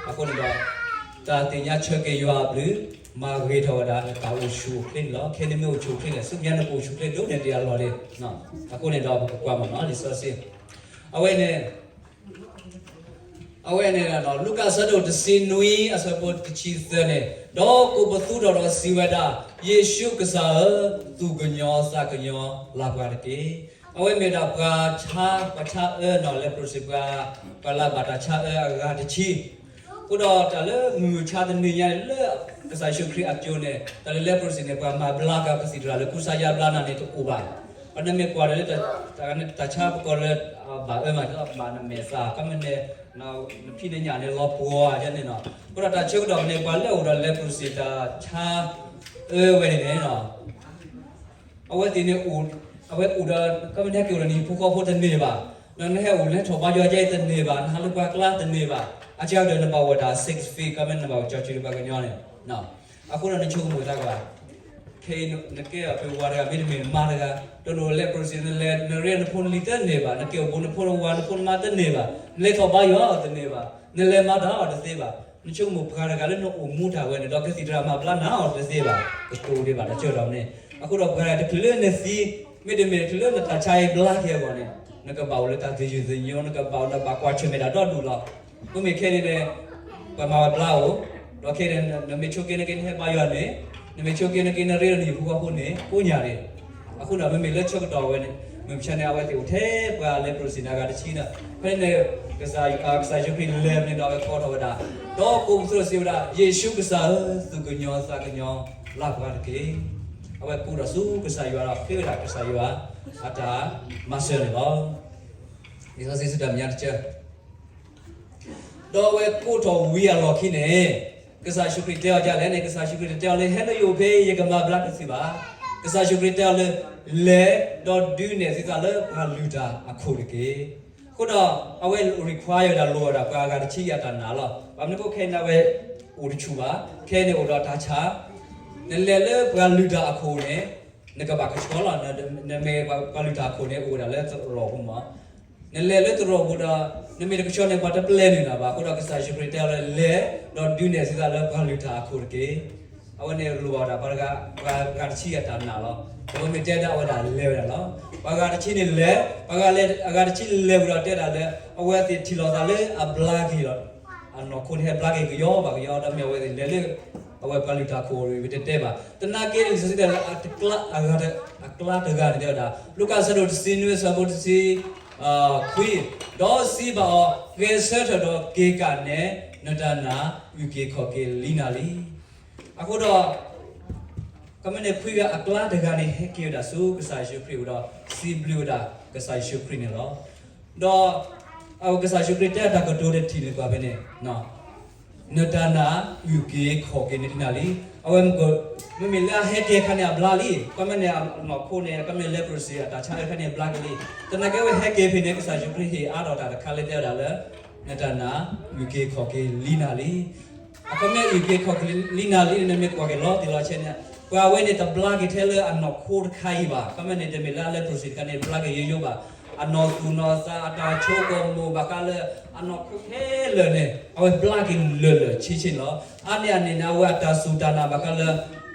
အဃိန့ၣ်ဒီး တၢ်သ့ၣ်ညါဆၢက့ၤယွၤအဘျုး, မၤဂ့ၤထီၣ်ဝဲဒၣ်နတၢ်အိၣ်ဆူၣ်အိၣ်ချ့န့ၣ်လီၤ. ခဲအံၤနမ့ၢ်အိၣ်ဆူၣ်အိၣ်ချ့လဲၣ်, ဆူမဲာ်ညါနကအိၣ်ဆူၣ်အိၣ်ချ့ဒိၣ်န့ၢ်ဒံးအလီၢ်လံ. အဃိန့ၣ်ဒီးပကကွၢ်မ့ၢ်နီၤ လံာ်စီဆှံ, အဝဲန့ၣ် အဝဲန့ၣ် လူၤကၣ်အဆၢဒိၣ်တဆံနွံ အဆၢဖိတဆံသၢန့ၣ်, ဒီးကိးပသူထီၣ်ဒီးစံးဝဲဒၣ်, ယ့ၣ်ၡူးကစၢ်ဧၢ, သူၣ်ကညီၤသးကညီၤလၢ်ပှၤတက့ၢ်. အဝဲမ့ၢ်ဒၣ်ပှၤဆါ, ပှၤဆါအၢနီၤ, လဲၤပြိၣ်စ့ၣ်ပှၤ, ပှၤလၢအဘၣ်တၢ်ဆါအၢအဂၤတဆံ, အဃိဒီးတၢ်လၢမုၢ်မဆါတနံၤညါန့ၣ် လၢကစၢ်ယ့ၣ်ၡူးခရံာ်အစိၤန့ၣ် တၢ်လၢလဲၤပြိၣ်စ့ၣ်န့ၣ် ပှၤမၤဘျါက့ၤကသံၣ်တရၣ်လၢကူစါယါဘျါနၤန့ၣ်တအိၣ်ဘၣ်. ပနမ့ၢ်ကွၢ်ဒီးလၢ တၢ်ဆါပကီၢ်လၢဘၣ်အၢမး ဘၣ်နမဲာ်သၣ် ခီမ့ၢ်န့ၣ် နဖံးနညၣ်န့ၣ်လီၤပှီၤယါန့ၣ်နီၤ. အဃိဒီးတၢ်ဆၢကတီၢ်န့ၣ် ပှၤလၢအအိၣ်ဒီးလဲၤပြိၣ်စ့ၣ်တၢ်ဆါအၢဝဲန့ၣ်န့ၣ် အဝဲသ့ၣ်န့ၣ် အဝဲအိၣ်ဒီး ခီမ့ၢ်နဟဲက့ၤအိၣ်ဒီးနဟံၣ်ဖိဃီဖိတန့ၢ်ဘၣ်, နဟဲအိၣ်လဲၤထီၣ်ဘါယွၤကဲအံၤတန့ၢ်ဘၣ်, နဟးလၢပှၤကျါတန့ၢ်ဘၣ်, အကဲဒီးနဘၣ်အိၣ်ဝဲဒၣ် six feet ခီမ့ၢ်နဘၣ်အိၣ်ကၠီၤစုၤဒံးပှၤကညီန့ၣ်, အဃိဒီးနဆိကမိၣ်သးကဘၣ် ခဲအံၤနကဲအီၤဖဲဝၤတဂၤ မ့တမ့ၢ်မါတဂၤ, တလိၣ်လဲၤပြိၣ်စ့ၣ် နလဲၤ နရ့နဖိနလံၤတန့ၢ်ဘၣ်, နကဲအိၣ်ဘူးနဖိနဝၤနဖိနမါတန့ၢ်ဘၣ်, နလဲၤထီၣ်ဘါယွၤအီၤတန့ၢ်ဘၣ်, နလဲၤမၤတၢ်အီၤတသ့ဘၣ်, နဆိကမိၣ်ပှၤတဂၤလၢနအိၣ်မူတၢ်ဝဲန့ၣ် ဒီးကသံၣ်တရၣ်မၤဘျါနၤအီၤတသ့ဘၣ်, ကတိၤဒံးဘၣ်တၢ်ဆၢကတီၢ်န့ၣ်, အဃိဒီးပှၤတဂၤတချုးလၢနသံ, မ့တမ့ၢ်တချုးလၢနတၢ်ဆါအံၤဘျါက့ၤအဂီၢ်န့ၣ်, နကဘၣ်အိၣ်လၢတၢ်သယုၢ်သညိ, နကဘၣ်အိၣ်လၢဘၣ်ကွၢ်ဆၢၣ်မဲာ်တၢ်ဒီဒူၣ်လီၤ. မ့မ့ၢ်ခဲအံၤန့ၣ် ပှၤမၤဝဲဘျါအိၣ်, ဒီးခဲအံၤန့ၣ် နမ့ၢ်ဆိက့ၤနက့ၤနဟဲဘါယွၤန့ၣ်, နမ့ၢ်ဆိက့ၤနက့ၤနရ့ဒီးနဟံၣ်ဖိဃီဖိန့ၣ် ကိးညါန့ၣ်, အဃိဒီးမ့မ့ၢ်လၢဆၢကတီၢ်ဝဲန့ၣ် မုၢ်မဆါန့ၣ် အဝဲသ့ၣ်အိၣ်ထဲပှၤလဲၤပြိၣ်စ့ၣ်န့ၣ်အဂၤတဆံန့ၣ်, ဖဲန့ၣ် ကစၢ်ယ့ၣ်ၡူးခရံာ်လဲၤန့ၣ်ဒီးအဝဲကိးထီၣ်ဝဲဒၣ်, ဒီးကိးပသူထီၣ်စံးဝဲဒၣ်, ယ့ၣ်ၡူးကစၢ်ဧၢ, သူၣ်ကညီၤသးကညီၤလၢ်ပှၤတက့ၢ်. အဝဲကိးထီၣ်ဆူကစၢ်ယွၤဒီးဃ့ဝဲဒၣ်ကစၢ်ယွၤအတၢ်မၤစၢၤန့ၣ်လီၤ. လံာ်စီဆှံစံးတၢ်မဲာ်ညါတဆၢ ဒီးအဝဲကိးထီၣ်ဝံၤအလီၢ်ခံန့ၣ်, ကစၢ်ယ့ၣ်ၡူးခရံာ်တဲအီၤဒ်လဲၣ်န့ၣ်, ကစၢ်ယ့ၣ်ၡူးခရံာ်တတဲအီၤလၢ ဟဲလၢယအိၣ်ဖဲအံၤ ယကမၤဘျါက့ၤသုဘၣ်. ကစၢ်ယ့ၣ်ၡူးခရံာ်တဲအီၤလၢ လဲၤဒီးဒုးနဲၣ်သုသးလၢပှၤလုၢ်တၢ်အခိၣ်တက့ၢ်. အဃိဒီး အဝဲ require ဝဲဒၣ် လိၣ်ဝဲဒၣ် ပှၤအဂၤတဆံအတၢ်နာ်လီၤ. ဘၣ်မနုၤအဃိခဲအံၤန့ၣ် အဝဲအိၣ်တဆူၣ်ဘၣ်, ခဲအံၤန့ၣ်အိၣ်ဒီးတၢ်ဆါ, နလဲၤလၢပှၤလုၢ်တၢ်အခိၣ်န့ၣ် နကဘၣ်ကဆှီလီၤ. နမ့ၢ်ပှၤလုၢ်တၢ်အခိၣ်န့ၣ် အိၣ်ဝဲဒၣ်လၢသရိာ်ပူၤမး, နလဲၤလၢသရိာ်ပူၤဒီး နမ့ၢ်တကဆှီန့ၣ် ပှၤတပျဲနုာ်နၤဘၣ်. အဃိဒီးကစၢ်ယ့ၣ်ၡူးခရံာ်တဲအီၤလၢ လဲၤ, ဒီးဒုးနဲၣ်သုသးလၢပှၤလုၢ်တၢ်အခိၣ်တက့ၢ်. အဝဲန့ၣ်လိၣ်ဘၣ်ဝဲဒၣ် ပှၤတဂၤ, ပှၤဂၤတဆံအတၢ်နာ်လီၤ. ပမ့ၢ်တဲဒၣ်အဝဲဒၣ်လဲၤဝဲဒၣ်လီၤ. ပှၤဂၤတဆံန့ၣ်လဲၤ, ပှၤဂၤတဆံလဲၤဝံၤဒီးတဲဒၣ်လၢ အဝဲသ့ၣ်ထံၣ်လိာ်သးလၢအဘျါက့ၤလီၤ. အနီၢ်ခိန့ၣ်ဟဲဘျါက့ၤကယီဘၣ်ကယီ ဒီးမ့ၢ်အဝဲသ့ၣ်လဲၤလၢ အဝဲပှၤလုၢ်တၢ်အခိၣ်တတဲဘၣ်. သနာ်က့ လံာ်စီဆှံတဲလၢ အကျါတဂၤန့ၣ်တဲဝဲဒၣ်, လူၤကၣ်အဆၢဒိၣ်တဆံနွံ အဆၢဖိတဆံခွံ, ဒီးစံးဘၣ်အီၤ, ဂဲၤဆၢထၢၣ်ဒီးက့ၤကးနဲ, နတၢ်နာ်အုၣ်က့ၤခီၣ်က့ၤလံနၤလံ. အဃိဒီး ကမ့ၢ်န့ၣ် ခွံဂၤအကျါတဂၤန့ၣ် ဟဲက့ၤဝဲဒၣ်ဆူကစၢ်ယ့ၣ်ၡူးခရံာ်အအိၣ်ဒီး စံးဘျုးဝဲဒၣ်ကစၢ်ယ့ၣ်ၡူးခရံာ်န့ၣ်လီၤ. ဒီး အဝဲကစၢ်ယ့ၣ်ၡူးခရံာ်တဲအတၢ်ကတိၤတထံၣ်န့ၣ် ကွၢ်ဖဲန့ၣ်, နတၢ်နာ်အုၣ်က့ၤခီၣ်က့ၤန့ၢ်နၤလံ. အဝဲ မ့မ့ၢ်လၢအဟဲက့ၤအခါန့ၣ် အဘျါလံ. ကမ့ၢ်န့ၣ် အနီၢ်ခိန့ၣ် ကမ့ၢ်လဲၤပြိၣ်စ့ၣ်အတၢ်ဆါအၢအခါန့ၣ် အဘျါက့ၤလံ. သနာ်က့ အဝဲဟဲက့ၤဖဲန့ၣ် ကစၢ်ယ့ၣ်ၡူးခရံာ်ဟ့ၣ်အါထီၣ်တၢ်တခါလၢတဲဝဲဒၣ်လၢ နတၢ်နာ်အုၣ်က့ၤခီၣ်က့ၤလံနၤလံ. အခီပညီအုၣ်က့ၤခီၣ်က့ၤလံနၤလံန့ၣ် နမ့ၢ်ကွၢ်က့ၤလီၤတံၢ်လီၤဆဲးန့ၣ် ပှၤဝဲန့ၣ်တဘျါက့ၤထဲလၢအနီၢ်ခိတခါအံၤဘၣ်. အခီပညီန့ၣ် တမ့ၢ်လၢအလဲၤပြိၣ်စ့ၣ်တခါန့ၣ် ဘျါက့ၤယိယိဘၣ်. အနီၢ်သူၣ်နီၢ်သး အတၢ်ဆိကမိၣ်ဘၣ်ဃးလၢ အနီၢ်ခိခဲလၢာ်န့ၣ် အဝဲဘျါက့ၤလၢာ်လၢာ်ဆ့ဆ့န့ၣ်လီၤ. အါန့ၢ်အန့ၣ်န့ၣ် အဝဲအတၢ်စူၢ်တၢ်နာ်ဘၣ်ဃးလၢ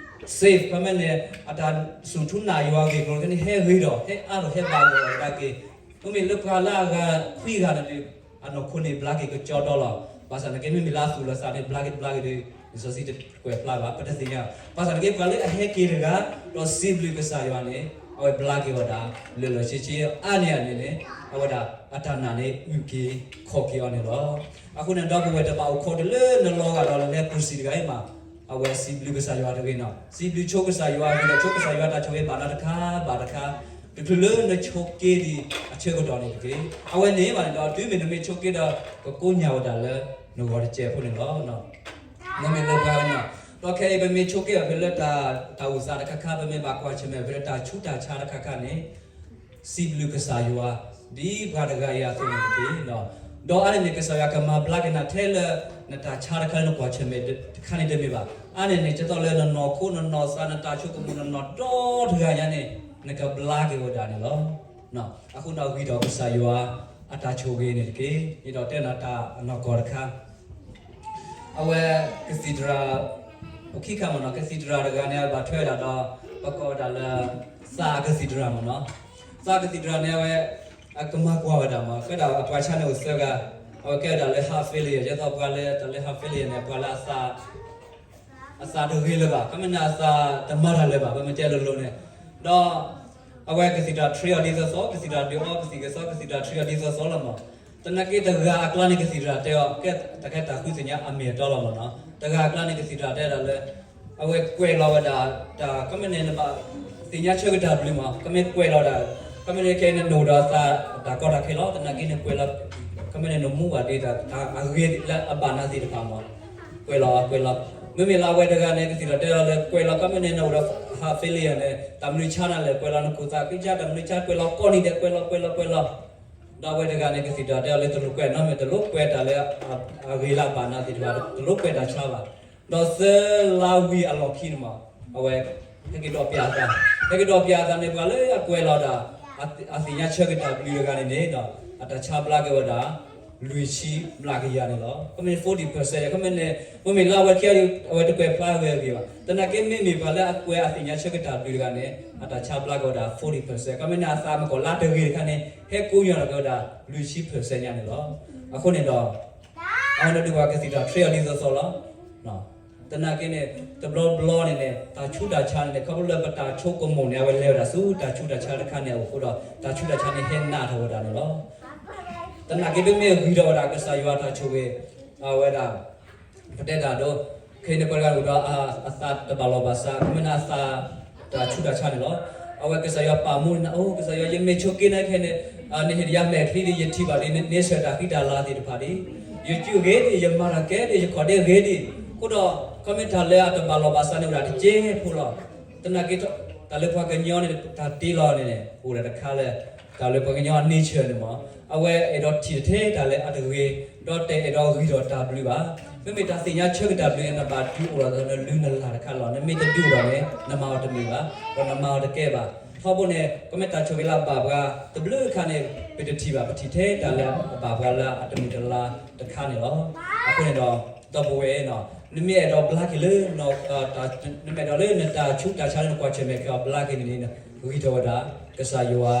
safe အခီပညီန့ၣ် အတၢ်စူၢ်ထူနာ်ယွၤဂ့ၢ်ကျိၤတခါန့ၣ် ဟဲဂ့ၤဒီး ဟဲအါထီၣ်ဟဲဘၣ်ဂီၢ်ဝဲဒၣ်က့ၤ. မ့မ့ၢ်လၢပှၤလၢအဂၤခွံဂၤန့ၣ်ဒီး အနီၢ်ခိန့ၣ်ဘျါက့ၤကကၠီဒီလီၤ. ဘၣ်ဆၣ်သနာ်က့ မ့မ့ၢ်လၢအသူၣ်လၢအသးန့ၣ် ဘျါက့ၤတဘျါက့ၤဒီး လံာ်စီဆှံတကွဲးဖျါဘၣ် ပတသ့ၣ်ညါ. ဘၣ်ဆၣ်သနာ်က့ ပှၤလၢအဟဲက့ၤတဂၤ ဒီးစံးဘျုးကစၢ်ယွၤန့ၣ် အဝဲဘျါက့ၤဝဲဒၣ်လၢာ်လၢာ်ဆ့ဆ့ အါန့ၢ်အန့ၣ်န့ၣ် အဝဲဒၣ်အတၢ်နာ်န့ၣ် အုၣ်က့ၤခီၣ်က့ၤအီၤန့ၣ်လီၤ. အဃိန့ၣ် ဒီပုၢ်ဝဲၢ်တဘၣ်အိၣ်ခိးတုၤလၢနလီၤဂာ်ဒီးလဲၤပြိၣ်စ့ၣ်တဂၤအံၤမး အဝဲစံးဘျုးကစၢ်ယွၤတဂ့ၤနီၤ. စံးဘျုးဆိကစၢ်ယွၤဂ့ၤဒီး ဆိကစၢ်ယွၤတၢ်ဆိၣ်ဂ့ၤဘၣ်နၤတခါဘၣ်တခါ တချုးလၢနဆိးက့ဒံးအဆၢကတီၢ်န့ၣ်တက့ၢ်. အဝဲန့ၣ်ဘၣ်န့ၣ်ဒီး တုၤမ့ၢ်နမ့ၢ်ဆိးက့ဒီး ကကိညၢ်ဝဲဒၣ်လၢနဂီၢ်တစဲးဖိန့ၣ်လီၤ. မ့မ့ၢ်လၢပှၤန့ၣ် ဒီးခဲအံၤပမ့ၢ်ဆိးက့ဘၣ်ဖဲလၢတၢ် တၢ်အိၣ်သးတခါခါ ပမ့ၢ်ဘၣ်ကွၢ်ဆၢၣ်မဲာ်ဖဲလၢတၢ်ဆူးတၢ်ဆါတခါခါန့ၣ် စံးဘျုးကစၢ်ယွၤ ဒ်ပှၤတဂၤအံၤအသိးန့ၣ်တက့ၢ်. ဒီးအါန့ၢ်န့ၣ် ကစၢ်ယွၤကမၤဘျါက့ၤနၤထဲလၢ နတၢ်ဆါတခါလၢနကွၢ်ဆၢၣ်မဲာ်တခါန့ၣ်တမ့ၢ်ဘၣ်. အါန့ၢ်န့ၣ် ဒ်သိးလၢနနီၢ်ခိ နနီၢ်သး နတၢ်ဆိကမိၣ် နနီၢ်ဒီတဂၤညါန့ၣ် နကဘျါက့ၤဝဲဒၣ်န့ၣ်လီၤ. အဃိဒီးဂံၢ်ထီၣ်ကစၢ်ယွၤအတၢ်ဆိၣ်ဂ့ၤန့ၣ်တက့ၢ်. ယဒိးတဲနၤတၢ်အနီၢ်ကီၢ်တခါ အဝဲ cathedral အိၣ်ခံခါမ့ၢ်နီၤ, cathedral တဂၤန့ၣ် အဘၣ်ထွဲဝဲဒၣ်ဒီး ပကိးဝဲဒၣ်လၢ သး cathedral မ့ၢ်နီၤ. သး cathedral န့ၣ် အဝဲ အကမၤကွၢ်ဝဲဒၣ်မ့ၢ် ကဲဒၣ်အပှၤဆါန့ၣ်အိၣ်သၢဂၤ, အဝဲကဲဝဲဒၣ်လၢ heart failure, ယဲသိးပှၤလၢတၢ်လၢ heart failure န့ၣ် ပှၤလၢအသး အသးတဂ့ၤလၢၤဘၣ်, ခီမ့ၢ်န့ၣ်အသးတမၤတၢ်လၢၤဘၣ်, ပမ့ၢ်တဲလိၤလိၤန့ၣ်, ဒီး အဝဲ cathedral ထံအီၤဒ်သိးသိး, cathedral ဒုးအီ cathedral ကသီ cathedral ထံအီၤဒ်သိးသိးလီၤမ့ၢ်. သနာ်က့တဂၤအကျါန့ၣ် cathedral တဲအီၤ ကဲတၢ်ခဲတၢ်ဃုသ့ၣ်ညါ အမ့ၢ်အတီလီၤမ့ၢ်နီၤ. တဂၤအကျါန့ၣ် cathedral တဲဒၣ်လၢ အဝဲကွဲးလီၤဝဲဒၣ် တၢ် ခီမ့ၢ်န့ၣ်နဘၣ်သ့ၣ်ညါဆၢကတီၢ်တဘျုးမ့ၢ်, ခီမ့ၢ်ကွဲးလီၤဒၣ်, ခီမ့ၢ်န့ၣ်ခဲအံၤနနုာ်ဒီးသး တၢ်ကီတၢ်ခဲလီၤ, သနာ်က့န့ၣ်ကွဲးလီၤ, ခီမ့ၢ်န့ၣ်နမူဘၣ်ဒ်တၢ်အဂ့ၤလၢအဘၣ်နၤသ့ၣ်တဖၣ်မ့ၢ် ကွဲးလီၤ ကွဲးလီၤ. မ့မ့ၢ်လၢအဝဲတဂၤန့ၣ် cathedral တဲလီၤလၢကွဲးလီၤ ခီမ့ၢ်န့ၣ်နအိၣ်ဒီး heart failure န့ၣ် တၢ်မနုၤဆါနၤလဲၣ်, ကွဲးလီၤနခိၣ်သးကံကါ တၢ်မနုၤဆါ ကွဲးလီၤကိးနံၤဒဲး ကွဲးလီၤ ကွဲးလီၤ ကွဲးလီၤ. ဒီးအဝဲတဂၤန့ၣ် cathedral တဲအီၤလၢတလိၣ်ကွဲးနီတမံၤ, တလိၣ်ကွဲးတၢ်လၢ အဂ့ၤလၢအဘၣ်နၤသ့ၣ်တဖၣ် တလိၣ်ကွဲးတၢ်ဆါဘၣ်. ဒီးသၢလါဝံၤအလီၢ်ခံန့ၣ်မ့ၢ် အဝဲ ဟဲက့ၤဒီးပျးအသး, ဟဲက့ၤဒီးပျးအသးန့ၣ် ပှၤလၢအကွဲးလီၤဒၣ် အသ့ၣ်ညါဆၢကတီၢ်တဘျုးတဂၤန့ၣ်န့ၣ်ဒီး အတၢ်ဆါဘျါက့ၤဝဲဒၣ် လွံၢ်ဆံဘျးကယၤန့ၣ်လီၤ. ခီမ့ၢ်န့ၣ် forty percent ခီမ့ၢ်န့ၣ် မ့မ့ၢ်လၢအဝဲခံဂၤဒီး အဝဲတကွဲးဖျါဝဲအဂ့ၢ်ဘၣ်. သနာ်က့မ့မ့ၢ်ပှၤလၢအကွဲးအသ့ၣ်ညါဆၢကတီၢ်တဘျုးတဂၤန့ၣ် အတၢ်ဆါဘျါက့ၤဝဲဒၣ် forty percent, ခီမ့ၢ်န့ၣ်အသးမ့ၢ်ကီးလၢတဂ့ၤတခါန့ၣ် ဟဲကိးညီလီၤက့ၤဝဲဒၣ် လွံၢ်ဆံ percent ညါန့ၣ်လီၤ. အဃိန့ၣ်ဒီး အဝဲန့ၣ်ဒုးပှၤ cathedral ထံအီၤဒ်သိးသိးလီၤ. သနာ်က့န့ၣ် တဘျီဘျီန့ၣ်န့ၣ် တၢ်ဆူးတၢ်ဆါန့ၣ်န့ၣ် ခီဖျိလၢပတၢ်ဆိကမိၣ်န့ၣ် အဝဲလဲၤဝဲဒၣ်ဆူတၢ်ဆူးတၢ်ဆါတခါန့ၣ်အအိၣ်အဃိဒီး တၢ်ဆူးတၢ်ဆါန့ၣ်ဟဲနးထီၣ်ဝဲဒၣ်န့ၣ်လီၤ. သနာ်က့ပမ့ၢ်ဂံၢ်ထီၣ်ဝဲဒၣ်ကစၢ်ယွၤတၢ်ဆိၣ်ဂ့ၤ အဝဲဒၣ် ပတဲတၢ်ဒိ ခဲအံၤန့ၣ်ပှၤတဂၤအိၣ်ဒီး အသးတဘၣ်လီၢ်ဘၣ်စး ခီမ့ၢ်န့ၣ်အသး တၢ်ဆူးတၢ်ဆါန့ၣ်လီၤ. အဝဲကစၢ်ယွၤပာ်မူန့ၣ် အိ ကစၢ်ယွၤ ယမ့ၢ်ဆိးက့နၤခဲအံၤန့ၣ် နဟ့ၣ်ယၤမဲာ်ချံဒီး ယထံၣ်ဘၣ်ဒ်နဆၢၣ်တၢ်ဃံတၢ်လၤသ့ၣ်တဖၣ်ဒ် ယစုၣ်ဂ့ၤဒ် ယမၤတၢ်ကဲဒ် ယခီၣ်ဒ့ဂ့ၤဒ်, အဃိဒီး ခီမ့ၢ်တၢ်လၢအတဘၣ်လီၢ်ဘၣ်စးန့ၣ်အိၣ်ဒၣ်တကဲဖိလီၤ. သနာ်က့ တၢ်လၢပှၤကညီန့ၣ် တၢ်တ့လီၤန့ၣ်န့ၣ် အိၣ်ဒၣ်တခါလၢ တၢ်လၢပှၤကညီအ nature န့ၣ်မ့ၢ် အဝဲအဲၣ်ဒိးထံၣ်ထဲတၢ်လၢအတဂ့ၤ ဒီးတအဲၣ်ဒိးဂံၢ်ထီၣ်တၢ်ဘျုးဘၣ်. မ့မ့ၢ်တၢ်သ့ၣ်ညါဆၢကတီၢ်ဘျုးန့ၣ် နဘၣ်ဒုးအိၣ်ဒီးနလုၢ်နလၢ်တခါလီၤ. နမ့ၢ်တဒုးအိၣ်ဒီးန့ၣ် နမၤအီၤတမုာ်ဘၣ် ဒီးနမၤအီၤတကဲဘၣ်. ထီဘိန့ၣ် ခီမ့ၢ်တၢ်ဆိၣ်ဂ့ၤလၢအဘၣ်ပှၤ တဘျုးခါန့ၣ် ပတထံၣ်ဘၣ် ပထံၣ်ထဲတၢ်လၢအဘၣ်ပှၤလၢအတမုာ်တလၤတခါန့ၣ်လီၤ. အဃိန့ၣ်ဒီး ဒီပုၢ်ဝဲၢ် နမ့ၢ်အဲၣ်ဒိးဘျါက့ၤလၢ နမ့ၢ်အဲၣ်ဒိးလၢနတၢ်ဆူးတၢ်ဆါလၢနကွၢ်ဆၢၣ်မဲာ်က့ၤအီၤဘျါက့ၤန့ၣ်န့ၣ် ဂံၢ်ထီၣ်ဝဲဒၣ် ကစၢ်ယွၤ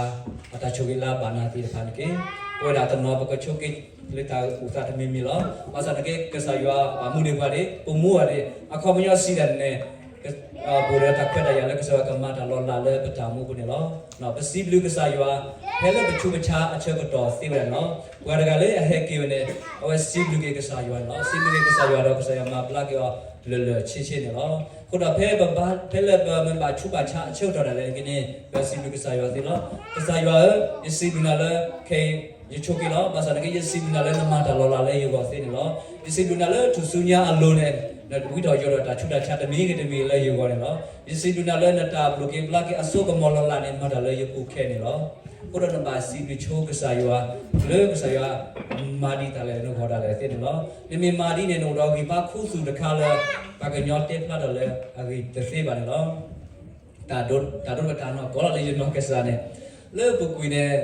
အတၢ်ဆိၣ်ဂ့ၤလၢအဘၣ်နၤသ့ၣ်တဖၣ်န့ၣ်က့ၤ ပဝဲဒၣ်တနီၤပကဆိးက့ၤလၢတၢ်အိၣ်သးတမံၤမံၤလီၤ. ဘၣ်ဆၣ်သနာ်က့ ကစၢ်ယွၤပာ်မူဒံးပှၤဒံး ပမူဘၣ်ဒံး အခီပညီစံးဒၣ်န့ၣ် ပအိၣ်ဒီးတၢ်ခွဲးတၢ်ယာ်လၢကစၢ်ယွၤကမၤတၢ်လီၤလးလၢပတၢ်အိၣ်မူအပူၤန့ၣ်လီၤ. ပစံးဘျုးကစၢ်ယွၤ ဖဲလၢပဆူးပဆါအဆၢကတီၢ်သ့ဝဲဒၣ်န့ၣ်လီၤ. ပှၤတဂၤလၢအဟဲက့ၤဝဲန့ၣ် အဝဲစံးဘျုးက့ၤကစၢ်ယွၤန့ၣ်လီၤ. စံးဘျုးက့ၤကစၢ်ယွၤဒီးကစၢ်ယွၤမၤဘျါက့ၤအီၤလၢာ်လၢာ်ဆ့ဆ့န့ၣ်လီၤ. အဃိဒီးဖဲပဘါ ဖဲလၢပမ့ၢ်ဘၣ်ဆူးဘၣ်ဆါအဆၢကတီၢ်ဒၣ်လဲာ်န့ၣ်က့ၤန့ၣ် ပစံးဘျုးကစၢ်ယွၤသ့လီၤ. ကစၢ်ယွၤဧၢ, ယစံးဘျုးနၤလၢ ခဲအံၤ ယဆိးက့ၤလီၤ. ဘၣ်ဆၣ်သနာ်က့ ယစံးဘျုးနၤလၢနမၤတၢ်လီၤလးလၢယဂီၢ်သ့န့ၣ်လီၤ. ယစံးဘျုးနၤလၢထူၣ်စုညါအလိၤန့ၣ် နဝံထီၣ်ယိးထီၣ်တၢ်ဆူးတၢ်ဆါတမံၤဂ့ၤတမံၤဂ့ၤလၢယဂီၢ်န့ၣ်လီၤ. ယစံးဘျုးနၤလၢနတၢ်ဘျုးက့ၤဘျါက့ၤအစိကမီၤလီၤလးန့ၣ် မၤတၢ်လၢယပူၤခဲန့ၣ်လီၤ. အဃိဒီးနဘၣ်စံးဘျုးဆိကစၢ်ယွၤ လၢကစၢ်ယွၤ မၤဒံးတၢ်လဲာ်နဂီၢ်ဒၣ်လဲာ်သ့န့ၣ်လီၤ. နမ့ၢ်မၤဒ်န့ၣ် နအိၣ်ဒီးဂံၢ်ဘါခူသူၣ်တခါလၢ ပှၤကညီတဲဖျါထီၣ်လၢအဂ့ၤတသ့ဘၣ်န့ၣ်လီၤ. တၢ်ဒိ တၢ်ဒိတၢ်နီၢ်ကီၢ်လီၤလၢယနီၢ်ကစၢ်န့ၣ် လၢပူၤကွံာ်န့ၣ်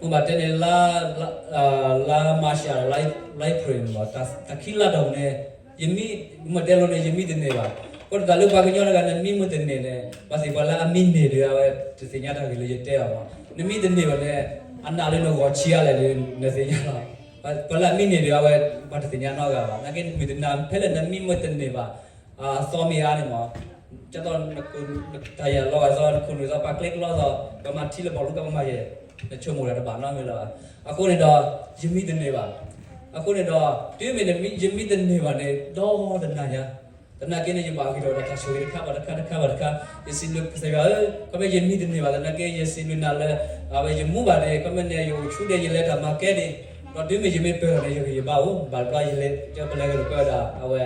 မ့ၢ်ဘၣ်တဲန့ၣ် လါ လါ လါမၢ်ၡး လါ လါအ့ဖြ့ၣ်န့ၣ်မ့ၢ် တၢ်ခံလါတီၢ်ပူၤန့ၣ် ယမံ မ့ၢ်တဲလိၤန့ၣ် ယမံတန့ၢ်ဘၣ်. အဃိဒီးတၢ်လၢပှၤကညီတဂၤန့ၣ် မံမ့ၢ်တန့ၢ်န့ၣ် ဘၣ်သ့ၣ်ပှၤလၢအမံန့ၢ်ဒီး အဝဲတသ့ၣ်ညါတၢ်ဂ့ၢ်လၢယတဲဘၣ်မ့ၢ် နမံတန့ၢ်ဘၣ်န့ၣ် အနးလၢနဂီၤဆံးအါလဲၣ်ဒီး နသ့ၣ်ညါလီၤ. ပှၤလၢအမံန့ၢ်ဒီး အဝဲပှၤတသ့ၣ်ညါနီတဂၤဘၣ်. နာ်က့ မုၢ်တနၤ ဖဲလၢနမံမ့ၢ်တန့ၢ်ဘၣ် အသီမ့ၢ်အါန့ၣ်မ့ၢ် ကၠီသီ တၢ်ယၤလီၤဂာ်သီ နခိၣ်နူာ်သီ ပှၤကျဲကလီသီ ပှၤမၤထံလၢပှၤလူၤကပမၤယဲၢ် နဆိကမိၣ်ဒီးတဘၣ်နီတမံၤလၢၤဘၣ်. အဃိန့ၣ်ဒီး ယမံတန့ၢ်ဘၣ်. အဃိန့ၣ်ဒီး တုၤမ့ၢ်ယမံတန့ၢ်ဘၣ်န့ၣ် ဒီတနၤညါ သနာ်က့န့ၣ် ယဘၣ်ဂံၢ်ထီၣ်ဝဲဒၣ်တၢ်ဆိၣ်ဂ့ၤတခါဘၣ်တခါ တခါဘၣ်တခါ ယစံးဘျုးကစၢ်ယွၤဧၢ, ခီမ့ၢ်ယမံတန့ၢ်ဘၣ်သနာ်က့ ယစံးဘျုးနၤလၢ အဝဲယမူဘၣ်န့ၣ် ခီမ့ၢ်န့ၣ် ယအိၣ်ဆူၣ်ဒဲး ယလဲၤတၢ်မၤကဲန့ၣ် ဒီးတုၤမ့ၢ်ယမ့ၢ်ပၢၢ်ထီၣ်န့ၣ် ယဂံၢ်ယဘါအိၣ် ဘၣ်တဘျီယလဲၤ ကၠီပလဲၤဂ့ၤလိာ်ကွဲဝဲဒၣ် အဝဲ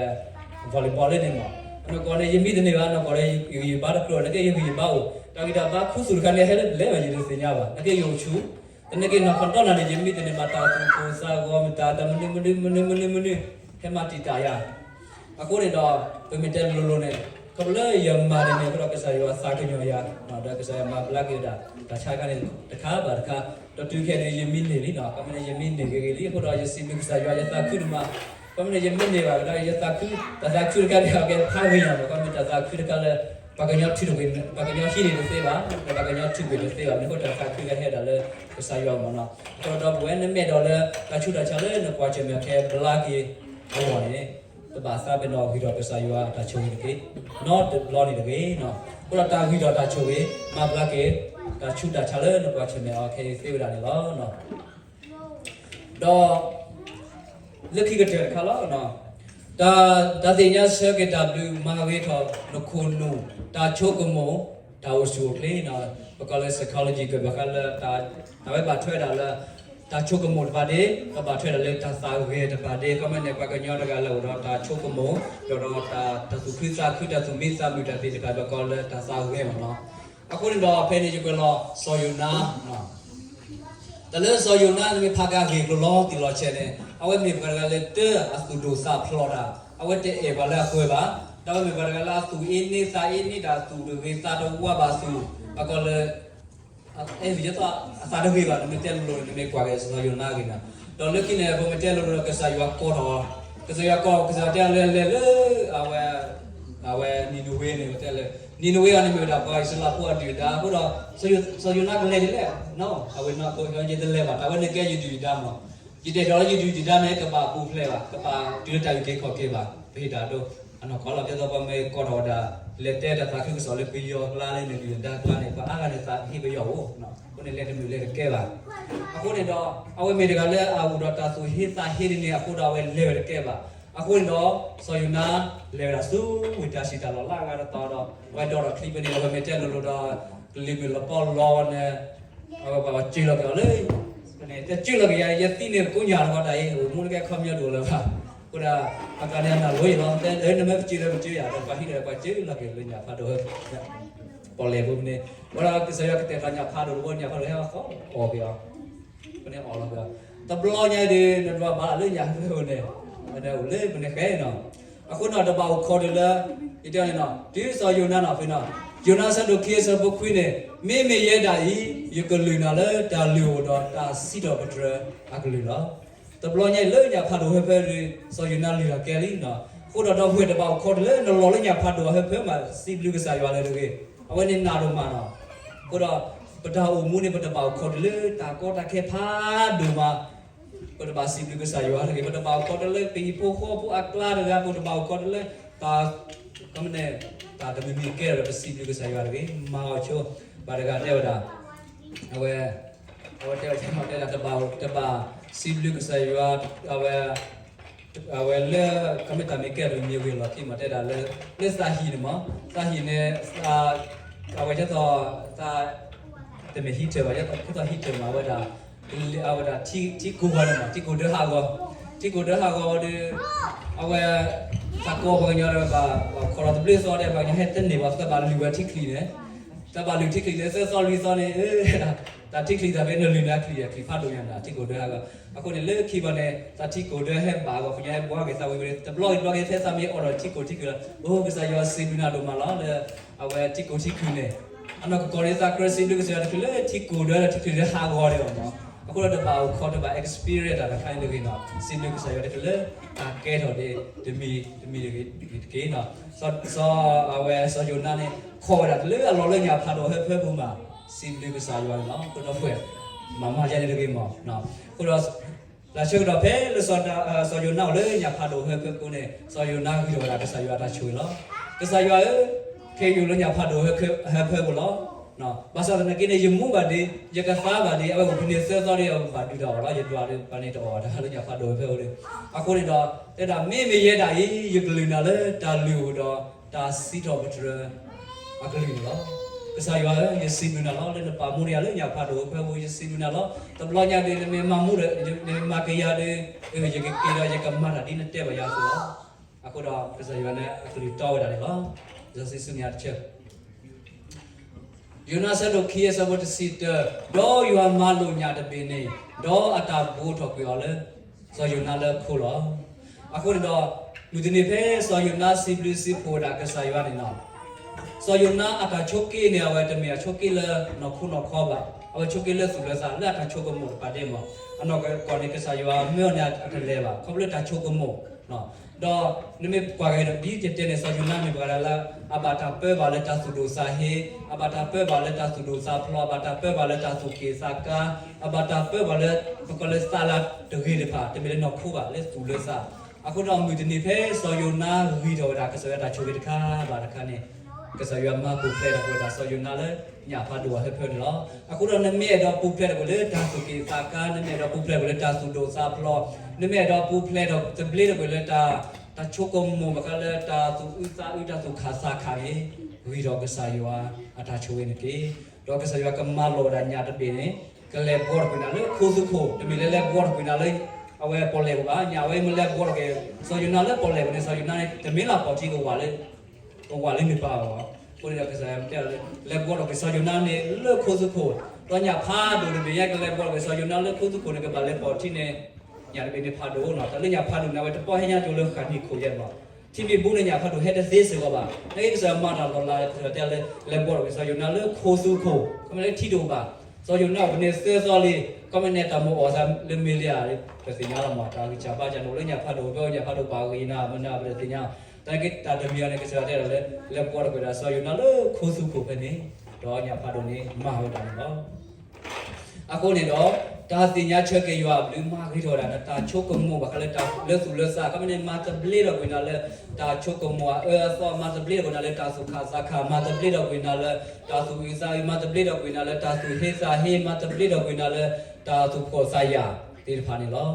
volleyball လၢန့ၣ်မ့ၢ် အနီၢ်ကီၢ်န့ၣ် ယမံတန့ၢ်ဘၣ် နီၢ်ကီၢ်ဒီး ယဂံၢ်ယဘါတကြၢး သနာ်က့ ယဂံၢ်ယဘါအိၣ် တၢ်ဂံၢ်တၢ်ဘါခူသူၣ်တခါန့ၣ် ဟဲလၢပလဲၤဘၣ်ယတသ့ၣ်ညါဘၣ် သနာ်က့ယအိၣ်ဆူၣ် သနာ်က့နီၢ်ခီတီနၤန့ၣ် ယမံတန့ၢ်ဘၣ်တၢ်သူၣ်ကိၢ်သးဂီၤ မတၤတၢ်မနုၤမနုၤမနုၤမနုၤမနုၤ ဟဲမၤတံာ်တာ်ယၤ အဃိန့ၣ်ဒီး ပမ့ၢ်တဲလိၤလိၤန့ၣ် ခီဖျိလၢယမၤန့ၣ်န့ၣ်အဃိဒီးကစၢ်ယွၤသးကညီၤယၤ ဒီးကစၢ်ယွၤမၤဘျါက့ၤဝဲဒၣ် တၢ်ဆါတခါန့ၣ် တခါဘၣ်တခါ ဒီးတုၤခဲအံၤန့ၣ် ယမံန့ၢ်လံနီၤ ခီမ့ၢ်န့ၣ် ယမံန့ၢ်ဂ့ၤဂ့ၤလံ အဃိဒီးယစံးဘျုးကစၢ်ယွၤ ယသးခုဒိၣ်မး ခီမ့ၢ်န့ၣ် ယမ့ၢ်န့ၢ်ဘၣ်ကဒီး ယသးခု, တၢ်သးခုတခါန့ၣ် အကဲဖးဂ့ၤညါမး, ခီမ့ၢ်တၢ်သးခုတခါလၢ ပှၤကညီထုးထီၣ်ကွံာ်, ပှၤကညီဟံးန့ၢ်တသ့ဘၣ်, ဒီးပှၤကညီထုးကွံာ်တသ့ဘၣ်, မ့ၢ်ဃိတၢ်သးခုကဟဲဒၣ်လၢကစၢ်ယွၤမးနီၤ. အဃိဒီပုၢ်ဝဲၢ် နမ့ၢ်အဲၣ်ဒိးလၢ တၢ်ဆူးတၢ်ဆါလၢနကွၢ်ဆၢၣ်မဲာ်ခဲဘျါက့ၤအဂီၢ်န့ၣ် တဘၣ်သးပ့ၤနီၣ်ဂံၢ်ထီၣ်ကစၢ်ယွၤအတၢ်ဆိၣ်ဂ့ၤတဂ့ၤ, နီတဘျီန့ၣ်တဂ့ၤနီၤ. အဃိဒီးတၢ်ဂံၢ်ထီၣ်တၢ်ဆိၣ်ဂ့ၤ မၤဘျါက့ၤ တၢ်ဆူးတၢ်ဆါလၢနကွၢ်ဆၢၣ်မဲာ်အီၤခဲအံၤသ့ဝဲဒၣ်န့ၣ်လီၤ. ဒီး လၢခံကတၢၢ်တခါလီၤ. တၢ်, တၢ်သ့ၣ်ညါဆၢက့ၤတၢ်ဘျုး မၤဂ့ၤထီၣ်နခိၣ်နူာ်, တၢ်ဆိကမိၣ်, တၢ်အိၣ်ဆူၣ်အိၣ်ချ့နီၤ. ပကိးလၢ psychology ကဘၣ်ဃးလၢ အဝဲဘၣ်ထွဲဒၣ်လၢ တၢ်ဆိကမိၣ်တဖၣ်ဒ့, ဒီးဘၣ်ထွဲဒၣ်လၢတၢ်သးဂဲၤတဖၣ်ဒ့, ခီမ့ၢ်န့ၣ် ပှၤကညီတဂၤလၢအိၣ်ဒီးတၢ်ဆိကမိၣ်, ဒီးဒီးတၢ်သူၣ်ခုသးခု တၢ်သူၣ်မံသးမုာ်တၢ်သ့ၣ်တဖၣ် ပကိးလၢတၢ်သးဂဲၤမးနီၤ. အဃိန့ၣ်ဒီး ဖဲန့ၣ်ယကွဲးလီၤစီၤယိၤနါ တၢ်လၢစီၤယိၤနါန့ၣ်မ့ၢ်ဖးက့ၤအဂ့ၢ်အကျိၤလီၤတံၢ်လီၤဆဲးန့ၣ် အဝဲမ့ၢ်ပှၤတဂၤလၢတၢ်အသူၣ်ဒိၣ်သးဖျိးတၢ်, အဝဲတအဲၣ်ပှၤလၢအပှဲၤဘၣ်, ဒီးအဝဲမ့ၢ်ပှၤတဂၤလၢအသူၣ်အ့န့သးအ့န့ တၢ်သူၣ်တဂ့ၤသးတဝါဘၣ်အသူၣ်, ပကိးလၢ အဲၣ် အသးတဂ့ၤဘၣ်, နမ့ၢ်တဲလိၤလိၤန့ၣ် နမ့ၢ်ကွၢ်က့ၤစီၤယိၤနါအဂ့ၢ်န့ၣ်, ဒီးလၢခံန့ၣ် ပမ့ၢ်တဲလိၤလိၤဒီး ကစၢ်ယွၤကိးထီၣ်, ကစၢ်ယွၤကိး ကစၢ်ယွၤတဲအီၤလၢလဲၤလၢ အဝဲ အဝဲနံၤနဝ့န့ၣ် တဲလၢ နံၤနဝ့အံၤန့ၣ်မ့ၢ်ဝဲဒၣ်ပှၤအံၣ်စရ့လးဖိအဒုၣ်အဒါအဃိဒီး စီၤယိၤနါကလဲၤဒ်လဲၣ်, အဝဲနီၢ်ခိ ယတဲလၢၤဘၣ်, တၢ်ဝဲန့ၣ်ကဲယဒုၣ်ယဒါမး, ယတအဲၣ်ဒိးလၢယဒုၣ်ယဒါန့ၣ် ကဘၣ်ပူၤဖျဲးဘၣ်, ကဘၣ်တုၤလၢတၢ်အုၣ်က့ၤခီၣ်က့ၤဘၣ်, ပဟ့ၣ်တၢ်ဒိ အနီၢ်ကီၢ်လီၤ. ဒ်သိးပှၤမ့ၢ်ကိးထီၣ်ဝဲဒၣ် လဲၤတဲတၢ်သးခုကစီၣ်လၢပယီၤကျါလၢနဒုၣ်နဒါကျါန့ၣ် ပှၤအါဂၤန့ၣ်သးဟ့ပယီၤအိၣ်, အဃိန့ၣ် လဲၤတမုာ်လဲၤတကဲဘၣ်. အဃိန့ၣ်ဒီး အဝဲမ့ၢ်တဂၤလၢအအိၣ်ဒီးတၢ်သူၣ်ဟ့သးဟ့ဒ်န့ၣ်အဃိဒီး အဝဲလဲၤဝဲတကဲဘၣ်. အဃိန့ၣ်ဒီး စီၤယိၤနါ လဲၤဝဲဒၣ်ဆူဝ့ၢ်တၢ်စံၣ်တၢ်လီၢ်လၢအဂၤတတီၤဒီး အဝဲဒိးထီၣ်ချံဖဲန့ၣ် အဝဲမ့ၢ်တဲလိၤလိၤဒီး ကလံၤမုၢ်လီၤပီလီၤဝဲန့ၣ် အဝဲပှၤစၢလီၤက့ၤအီၤလၢ တဲစၢလီၤက့ၤယၤ ယသံန့ၣ်ကိညါလီၤဒီး အိၣ်မူတကဲခီပညီဒိၣ်လၢၤဘၣ်. အဃိဒီး အကါန့ၣ်အနၢ်လိၤအံၤလီၤ တဲ နမ့ၢ်ပစၢလၢပစၢယၤဒီး ပှၤဟံးဒီးပှၤစၢလီၤက့ၤလၢညၣ်ဖးဒိၣ် ပီၣ်လဲၣ်ဖိန့ၣ်, ဝဲဒၣ်ကစၢ်ယွၤကတဲာ်တၢ်ညၣ်ဖးဒိၣ်တဘိ ညၣ်ဖးဒိၣ်ဟဲအီၣ်ဃီအီၣ်က့ၤအီၤ, ပန့ၣ်အီၣ်လီၤက့ၤအီၤ, တဘျီညါအံၤဒီး နဒွးဘၣ်လၢညၣ်ဖးဒိၣ်န့ၣ်, အဝဲအိၣ်လၢပန့ၣ်ဃဲနီၤ. အဃိန့ၣ်ဒီး တဘၣ်အိၣ်ခိးတုၤလၢ ယတဲန့ၣ်နီၤ တုၤစီၤယိၤနါနီၤဖဲနီၤ, ယိၤနါအဆၢဒိၣ်ခံအဆၢဖိခွံန့ၣ်, မ့မ့ၢ်ယဲဒၣ်အံၤ ယကလုၢ်နၤလၢတၢ်လုၢ်အအိၣ်ဒီးတၢ်စံးထီၣ်ပတြၢၤအကလုၢ်လီၤ. တဘျီညါအံၤလၢညၣ်ဖးဒိၣ်ဟၢဖၢဒီး စီၤယိၤနါလုၢ်လီၤကဲလံနီၤ. အဃိဒီး ဒီပုၢ်ဝဲၢ် တဘၣ်အိၣ်ခိးတုၤလၢနလီၤလၢညၣ်ဖးဒိၣ်အဟၢဖၢမး စံးဘျုးကစၢ်ယွၤလၢတဂ့ၤ, အဝဲန့ၣ်နးဒိၣ်မးနီၤ. အဃိဒီး ပတၢ်အိၣ်မူန့ၣ် ပတဘၣ်အိၣ်ခိးတုၤလၢတၢ်ကီတၢ်ခဲဖးဒိၣ်မး ပတဘၣ်စံးဘျုးကစၢ်ယွၤတဂ့ၤ, ပတဘၣ်အိၣ်ခိးတုၤလၢပဟံၣ်ဖိဃီဖိအကျါတဂၤ, ပတဘၣ်အိၣ်ခိးတုၤလၢ တၢ် တၢ်တမံၤမံၤကဲဒီး ပစံးဘျုးကစၢ်ယွၤတဂ့ၤ, မၤအီၤဆိ, ဘၣ်တဂၤတဲဝဲဒၣ်, အဝဲ အဝဲတဲဝဲတဲမ့ၢ်တဲဒၣ် တဘၣ် တဘၣ်စံးဘျုးကစၢ်ယွၤ, အဝဲ အဝဲလၢ ကမ့ၢ်တၢ်မ့ၢ်ကဲဒီးမ့ၢ်ဝံၤလီၢ်ခံမး တဲဒၣ်လၢ လၢသးဟံၣ်န့ၣ်မး, သးဟံၣ်န့ၣ် အဝဲဒ်သိး သး တမ့ၢ်ဟံးထၢၣ်ဘၣ်, ဒ်သိးဟံးထၢၣ်မး အဝဲဒၣ် အဝဲဒၣ်ထံကိၢ်ဝဲန့ၣ်မး ထံကိၢ်ဒၢဟးဂီၤ, ထံကိၢ်ဒၢဟးဂီၤဒီး အဝဲ သးကိးပှၤကညီဒီး ဘၣ်ခိးလီၤတဘျီသီဒီး ပှၤကညီဟဲတန့ၢ်ဘၣ် သးဘၣ်လုၢ်ဝဲထံချံန့ၣ်, သးဘၣ်လုၢ်ထံချံန့ၣ် သၢသီလွံၢ်သီန့ၣ် တၢ်ထံချံသးဖဲနလုၢ်န့ၣ်အချံ အချံဖးဒိၣ်ညါန့ၣ် ထံကိၢ်ဒၢဟးဂီၤ, အဃိန့ၣ် လၢခံဘီန့ၣ် သးထံကိၢ်ဒၢဟဲဘၣ်အဂီၢ် ပှၤကညီဟဲဘှါက့ၤသးဝံၤဝံၤ တဘျီဂ့ၤတဘျီဂ့ၤ ဖဲသးမ့ၢ်အိးထီၣ်ထံကိၢ်ထံချံလီၤ, အိ ကစၢ်ယွၤစံးဘျုးနၤဒိၣ်မးလီၤ လၢ အဝဲထံကိၢ်ထံချံန့ၣ်, အနီၢ်ကစၢ်န့ၣ် သးကြၢးစံးဘျုးကစၢ်ယွၤတချုးလၢ ထံကိၢ်ဒၢလၢထံချံဒၢဟးဂီၤန့ၣ်လီၤ. အဃိဒီးတဘၣ်အိၣ်ခိး တဘၣ် experience တၢ်တခါန့ၣ်တဂ့ၤနီၤ, စံးဘျုးကစၢ်ယွၤတချုးလၢ တၢ်ကဲထီၣ်ဒံး တမံၤတမံၤတဂ့ၤတက့ၢ်နီၤ. စီၤ အဝဲ စီၤယိၤနါန့ၣ် ခိးဝဲဒၣ်တချုးလၢအလီၤလၢညၣ်ဖးဒိၣ်ဟၢဖၢပူၤမး စံးဘျုးကစၢ်ယွၤန့ၣ်လီၤ. အဃိဒီပုၢ်ဝဲၢ် မၤမၤယဲန့ၣ်တဂ့ၤမး, အဃိဒီး တၢ်ဆၢကတီၢ်ဖဲလၢ စီၤယိၤနါအိၣ်လၢညၣ်ဖးဒိၣ်ဟၢဖၢပူၤန့ၣ် စီၤယိၤနါဂံၢ်ထီၣ်ဝဲဒၣ်ကစၢ်ယွၤအတၢ်ဆိၣ်ဂ့ၤလီၤ. ကစၢ်ယွၤဧၢ, ခဲအံၤယအိၣ်လၢညၣ်ဖးဒိၣ်ဟၢဖၢပူၤလီၤ. ဘၣ်ဆၣ်သနာ်က့န့ၣ် ယမူဘၣ်ဒံး, ယကသါဘၣ်ဒံး, အဝဲအိၣ်ဖဲန့ၣ်သၢသီဒီး အဝဲဘၣ်ဒုးတၢ်အီၣ်လီၤ. ယဒွးဒီး ပှၤန့ၣ်တအီၣ်တၢ်လၢညၣ်ဖးဒိၣ်ဟၢဖၢပူၤဒီး, အဃိန့ၣ်ဒီး တဲဒၣ် မ့မ့ၢ်ယဲဒၣ်အံၤ ယကလုၢ်နၤလၢတၢ်လုၢ်အအိၣ်ဒီး တၢ်စံးထီၣ်ပတြၢၤအကလုၢ်န့ၣ်လီၤ. ကစၢ်ယွၤဧၢ, ယစံးဘျုးနၤလီၤ လၢနပာ်မူန့ၢ်ယၤလၢညၣ်ဖးဒိၣ်ဟၢဖၢပူၤ, ယစံးဘျုးနၤလီၤ. တဘျီညါဒီး နမ့ၢ်မၤမူဒီး နမ့ၢ်မၤက့ၤယၤဒီး ယကက့ၤဒီးယကမၤတၢ်ဒ်နတဲဘၣ်ယၤအသိးလီၤ. အဃိဒီး ကစၢ်ယွၤန့ၣ်အကလုၢ်တီဝဲဒၣ်န့ၣ်လီၤ. လံာ်စီဆှံဆူညါတဆၢ ယိၤနါအဆၢဒိၣ်ခံအဆၢဖိတဆံတၢ, ဒီးယွၤမၤလိာ်ညၣ်တဘ့ၣ်န့ၣ်, ဒီးအတၢ်ဘူးထီၣ်ကွံာ်အီၤလၢ စီၤယိၤနါလၢခိလီၤ. အဃိန့ၣ်ဒီး မုၢ်တနံၤဖဲစီၤယိၤနါစံးဘျုးစံးဖှိၣ်ဝဲဒၣ်ကစၢ်ယွၤန့ၣ်လီၤ. စီၤယိၤနါအတၢ်ဆိးက့န့ၣ် အဝဲတမ့ၢ်အဆိးက့လၢနီၢ်ခိနီၢ်ခီဘၣ်. အဝဲဆိးက့လၢသူၣ်လၢသးလၢအတၢ်ဆိကမိၣ်တဖၣ်ဒဲးမး. အနီၢ်ကီၢ်န့ၣ် ကစၢ်ယွၤမၢအီၤန့ၣ်အတလဲၤဘၣ် ခီဖျိလၢတၢ်ဆိကမိၣ် ဒီးနမ့ၢ်ကွၢ်က့ၤဒီး ဒ်ယတဲန့ၣ် စီၤယိၤနါမ့ၢ်ပှၤဒၣ်လၢ အဘၣ်တၢ်ပၢဘၣ်လၢတၢ်သူၣ်ဒိၣ်သးဟ့, အဘၣ်တၢ်ပၢဘၣ်လၢတၢ်သူၣ်ဒိၣ်သးဖျိး, အဘၣ်တၢ်ပၢဘၣ်လၢတၢ်သူၣ်က့ၣ်သးကါ, အဘၣ်တၢ်ပၢဘၣ်လၢ ပကီးလၢသးလၢတဂ့ၤတဖၣ်, တမ့ၢ်လၢနီၢ်ခိဘၣ်, လၢသူၣ်လၢသး. အဃိဒီးမုၢ်တနံၤဖဲစီၤယိၤနါဂ့ၤထီၣ်ဝဲဒၣ် ကစၢ်ယွၤတၢ်ဆိၣ်ဂ့ၤတခါဘၣ်တခါန့ၣ်, ကစၢ်ယွၤမၤပူၤဖျဲးထီၣ်ကွံာ်ဝဲဒၣ်စီၤယိၤနါလၢညၣ်ဖးဒိၣ်အဟၢဖၢန့ၣ်လီၤ. အဃိဒီးနမ့ၢ်အဲၣ်ဒိးပူၤဖျဲးထီၣ်ကွံာ်လၢတၢ်သူၣ်က့ၣ်သးကါ, နမ့ၢ်အဲၣ်ဒိးပူၤဖျဲးကွံာ်လၢတၢ်သူၣ်ဒိၣ်သးဖျိး, နမ့ၢ်အဲၣ်ဒိးပူၤဖျဲးထီၣ်သဘျ့ထီၣ်ကွံာ်လၢတၢ် တၢ်ဆိကမိၣ်ဘၣ်ဃးလၢတၢ်သူၣ်အုးသးအုး တၢ်သူၣ်ခၣ်သးခၣ်န့ၣ်, ဂ့ၤထီၣ်ကစၢ်ယွၤအတၢ်ဆိၣ်ဂ့ၤန့ၣ်တက့ၢ်. ဒီးကစၢ်ယွၤကမၤလိာ်ဝဲဒၣ်ညၣ်တဘ့ၣ်န့ၣ် ကလဲၤဘှီထီၣ်ကွံာ်နၤလၢခိသူခိၣ်, တမ့ၢ်လၢလဲၤဘှီထီၣ်ကွံာ်နၤလၢ အဝဲပီၣ်လဲၣ်ပူၤဘၣ်. ညၣ်ဝဲမ့ၢ်လဲၤဘှီထီၣ်က့ၤ စီၤယိၤနါလၢပီၣ်လဲၣ်ပူၤန့ၣ် စီၤယိၤနါန့ၣ် တမ့ၢ်လၢပီၣ်ထံကဝၤလၢ ကဝၤလၢမ့ၢ်ပၢ်အီၤ. အဃိန့ၣ်ဒီးကစၢ်ယွၤတဲလၢ လဲၤဘှီထီၣ်က့ၤစီၤယိၤနါန့ၣ်လၢခိသူခိၣ်, ဒီးညၣ်ဖးဒိၣ်တဘ့ၣ်ညါ ကလဲၤဘှီထီၣ်က့ၤစီၤယိၤနါလၢခိသူခိၣ်န့ၣ် ကဘၣ်လဲၤပီၣ်ထံန့ၣ်, ညၣ်တဘ့ၣ်န့ၣ်ဖးဒိၣ်နီၤ, တၢ်လၢညၣ်ဖးဒိၣ်န့ၣ် အဝဲတပီၢ်ဟဲညါကၠိလၢဃၣ်နံၣ်ခိၣ်ယဲၢ်မး, ထံမ့ၢ်ဘူးန့ၣ်ညၣ်ဖးဒိၣ်ဟဲတသ့စ့ၢ်ကီးဘၣ်. နာ်က့ကစၢ်ယွၤမၤတၢ်လီၤလး ကစၢ်ယွၤတဲလၢ လဲၤဘှီထီၣ်က့ၤစီၤယိၤနါလၢခိသူခိၣ်, ကမ့ၢ်လၢထံတအိၣ်ဘၣ်. စီၤယိၤနါအိၣ်ပန့ၢ်သၢသီလံ, ကမ့ၢ်န့ၣ်တၢ်မိၣ်အီၣ်သးလၢမ့ၢ်လံဧါ, ပသ့ၣ်ညါလီၤမး, တၢ်ဂံၢ်စၢ်ဘါစၢ်န့ၣ် အိၣ်လၢညၣ်ဖးဒိၣ် ဒီးညၣ်ဖးဒိၣ်ပာ်ဂ့ၤနၤ မနုၤပတသ့ၣ်ညါ. တၢ်က့တၢ်တမံၤအီၤန့ၣ် ကစၢ်ယွၤတဲလၢ လဲၤဘှီထီၣ်ကွံာ်ဒၣ်စီၤယိၤနါလၢခိသူခိၣ်ဖဲန့ၣ်, ဒီးညၣ်ဖးဒိၣ်န့ၣ် မၤဝဲဒၣ်န့ၣ်လီၤ. အဃိန့ၣ်ဒီး တၢ်သ့ၣ်ညါဆၢက့ၤယွၤအဘျုး မၤဂ့ၤထီၣ်ဝဲဒၣ် နတၢ်ဆိကမိၣ်ဘၣ်ဃးလၢလၢသူၣ်လၢသး, ကမ့ၢ်န့ၣ် မၤသဘျ့ထီၣ်ကွံာ်နၤလၢ တၢ်ဆိကမိၣ်အအၢအသီ, မၤသဘျ့ထီၣ်ကွံာ်နၤလၢတၢ်သူၣ်ခၣ်သးခၣ်, မၤသဘျ့ထီၣ်ကွံာ်နၤလၢတၢ်သူၣ်အုးသးအုး, မၤသဘျ့ထီၣ်ကွံာ်နၤလၢတၢ်သူၣ်ဟ့သးဟ့, မၤသဘျ့ထီၣ်ကွံာ်နၤလၢတၢ်သူၣ်ဖှီၣ်သးယာ်သ့ၣ်တဖၣ်န့ၣ်လီၤ.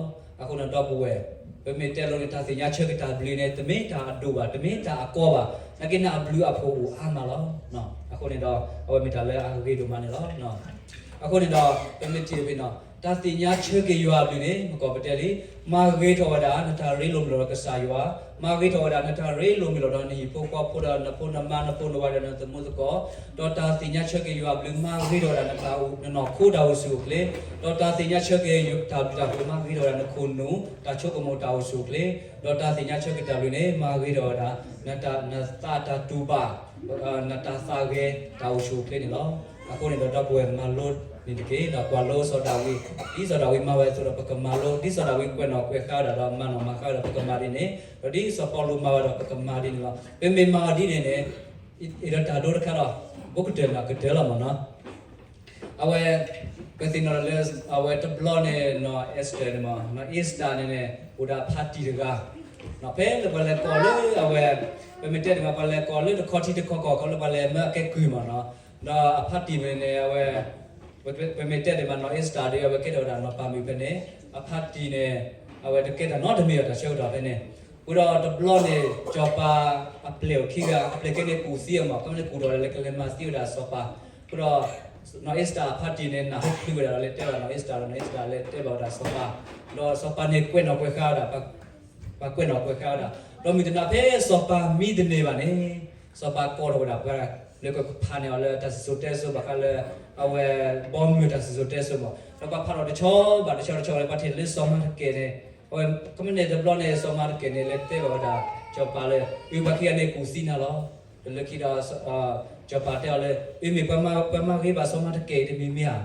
အဃိန့ၣ်ဒီပုၢ်ဝဲၢ်, ပမ့ၢ်တဲလိၤန့ၣ် တၢ်သ့ၣ်ညါဆၢက့ၤတၢ်ဘျုးန့ၣ် တမ့ၢ်တၢ်အဒိၣ်ဘၣ်, တမ့ၢ်တၢ်အကီဘၣ်, နာ်က့န့ၣ်အဘျုးအဖှိၣ်အိၣ်အါမးလီၤ. အဃိန့ၣ်ဒီး အဝဲမ့ၢ်တၢ်လၢအဂ့ၤဒိၣ်မးန့ၣ်လီၤ. အဃိန့ၣ်ဒီး ပမ့ၢ်ထံၣ်ဖဲန့ၣ် တၢ်သ့ၣ်ညါဆၢက့ၤယွၤအဘျုးန့ၣ် မ့ၢ်ကီးပတဲလံ, မၤဂ့ၤထီၣ်ဝဲဒၣ် နတၢ်ရ့လိာ်မုာ်လိာ်ဒီးကစၢ်ယွၤ, မၤဂ့ၤထီၣ်ဝဲဒၣ် နတၢ်ရ့လိာ်မုာ်လိာ်ဒီးနဟံၣ်ဖိဃီဖိဒီးနဖိနမါ နဖိနဝၤဒီးနသမူသကိး, ဒီးတၢ်သ့ၣ်ညါဆၢက့ၤယွၤအဘျုး မၤဂ့ၤထီၣ်ဝဲဒၣ် နတၢ်အိၣ် နနီၢ်ခိတၢ်အိၣ်ဆူၣ်အိၣ်ချ့, ဒီးတၢ်သ့ၣ်ညါဆၢက့ၤတၢ်ဘျုးတၢ်ဖှိၣ် မၤဂ့ၤထီၣ်ဝဲဒၣ် နခိၣ်နူာ် တၢ်ဆိကမိၣ်တၢ်အိၣ်ဆူၣ်အိၣ်ချ့, ဒီးတၢ်သ့ၣ်ညါဆၢက့ၤတၢ်ဘျုးန့ၣ် မၤဂ့ၤထီၣ်ဝဲဒၣ် နတၢ် နသးတၢ်တူၢ်ဘၣ် နတၢ်သးဂဲၤတၢ်အိၣ်ဆူၣ်အိၣ်ချ့န့ၣ်လီၤ. အဃိန့ၣ်ဒီး ဒီပုၢ်ဝဲၢ်မၤလိန့ၣ်တက့ၢ်. ဒီးကွၢ်လိစီၤဒၤဝံး, ဒ်စီၤဒၤဝံးမၤဝဲအသိးဒီး ပကမၤလိ, ဒ်စီၤဒၤဝံးကွဲးနီၣ်ကွဲးဃါဝဲဒၣ်ဒီး မၤနီၣ်မၤဃါဝဲဒီး ပကမၤဒ်န့ၣ်, ဒီးဒ်စီၤပီလူးမၤဝဲဒီး ပကမၤဒ်န့ၣ်လီၤ. ပမ့ၢ်မၤအီၤဒ်န့ၣ်န့ၣ် ဒီးတၢ်ဒိတခါဒီး ဘူးကတၢၢ်နီၢ်ကတၢၢ်လီၤမ့ၢ်နီၤ. အဝဲ ပသ့ၣ်နီၣ်လၢ အဝဲတဘျီန့ၣ် နီၢ်အ့စတၢၢ်န့ၣ်မ့ၢ် နီၢ်အ့စတၢၢ်န့ၣ်န့ၣ် အိၣ်ဒီးအဖါတံၢ်တဂၤ, နီၢ်ဖဲလၢပှၤလဲၤကိးလၢအဝဲ ပမ့ၢ်တဲန့ၣ်မ့ၢ် ပှၤလဲၤကိးလၢတခီထံတခီကီၢ် ခီလၢပှၤလဲၤမၢအကဲကုၢ်မ့ၢ်နီၤ, ဒီးအဖါတံၢ်န့ၣ်န့ၣ် အဝဲ ပမ့ၢ်တဲန့ၣ်မ့ၢ် နီၢ်အ့စတၢၢ်ဒီး အဝဲကဲထီၣ်ဝဲဒၣ်နီၢ်ပၤမုၣ်ဖဲန့ၣ်, အဖါတံၢ်န့ၣ် အဝဲတကဲတၢ်နီတမံၤဒီးတၢ်ဆၢကတီၢ်ဖဲန့ၣ်, အဃိဒီးတဘျီန့ၣ် စီၤပၤအပျဲၢ်အိၣ်ခံဂၤ အပျဲၢ်ကဲန့ၣ်ကူၣ်သံအီၤမ့ၢ် ကမ့ၢ်န့ၣ်ကူၣ်ထီၣ်လၢကလဲၤမၤသံဝဲဒၣ်စီၤပၤ, အဃိဒီး နီၢ်အ့စတၢၢ်အဖါတံၢ်န့ၣ် နၢ်ဟူချုးဝဲဒၣ်ဒီး လဲၤတဲဘၣ်နီၢ်အ့စတၢၢ်ဒီး နီၢ်အ့စတၢၢ်လဲၤတဲဘၣ်ဝဲဒၣ်စီၤပၤ, ဒီးစီၤပၤန့ၣ်ကွဲးနီၣ်ကွဲးဃါဝဲဒၣ် ပှၤကွဲးနီၣ်ကွဲးဃါဝဲဒၣ်, ဒီးမုၢ်တနၤဖဲစီၤပၤမံတန့ၢ်ဘၣ်န့ၣ် စီၤပၤကိးထီၣ်ဝဲဒၣ်ပှၤ လၢကဖးန့ၢ်အီၤလၢတၢ်စံၣ်စိၤတဲစိၤဘၣ်ဃးလၢ အဝဲဘီမုၢ်တၢ်စံၣ်စိၤတဲစိၤမ့ၢ်, ဒီးပှၤဖးထီၣ်တဆီဘၣ်တဆီတဆီလၢပှၤထံၣ်လၢစီၤမၤတကဲၢ်န့ၣ်, အဝဲ ကမ့ၢ်န့ၣ်တဘျီန့ၣ် စီၤမၤတကဲၢ်န့ၣ် လဲၤတဲဘၣ်ဝဲဒၣ် စီၤပၤလၢ အုၣ်ပှၤခံဂၤန့ၣ်ကူၣ်သံနၤလီၤ. ဒီးလၢခံဒီး စီၤပၤတဲအီၤလၢ အုၣ်မ့ၢ်ပှၤမၤဂ့ၤဘၣ်စီၤမၤတကဲၢ်အံၤတမံၤမ့ၢ်ဧါ,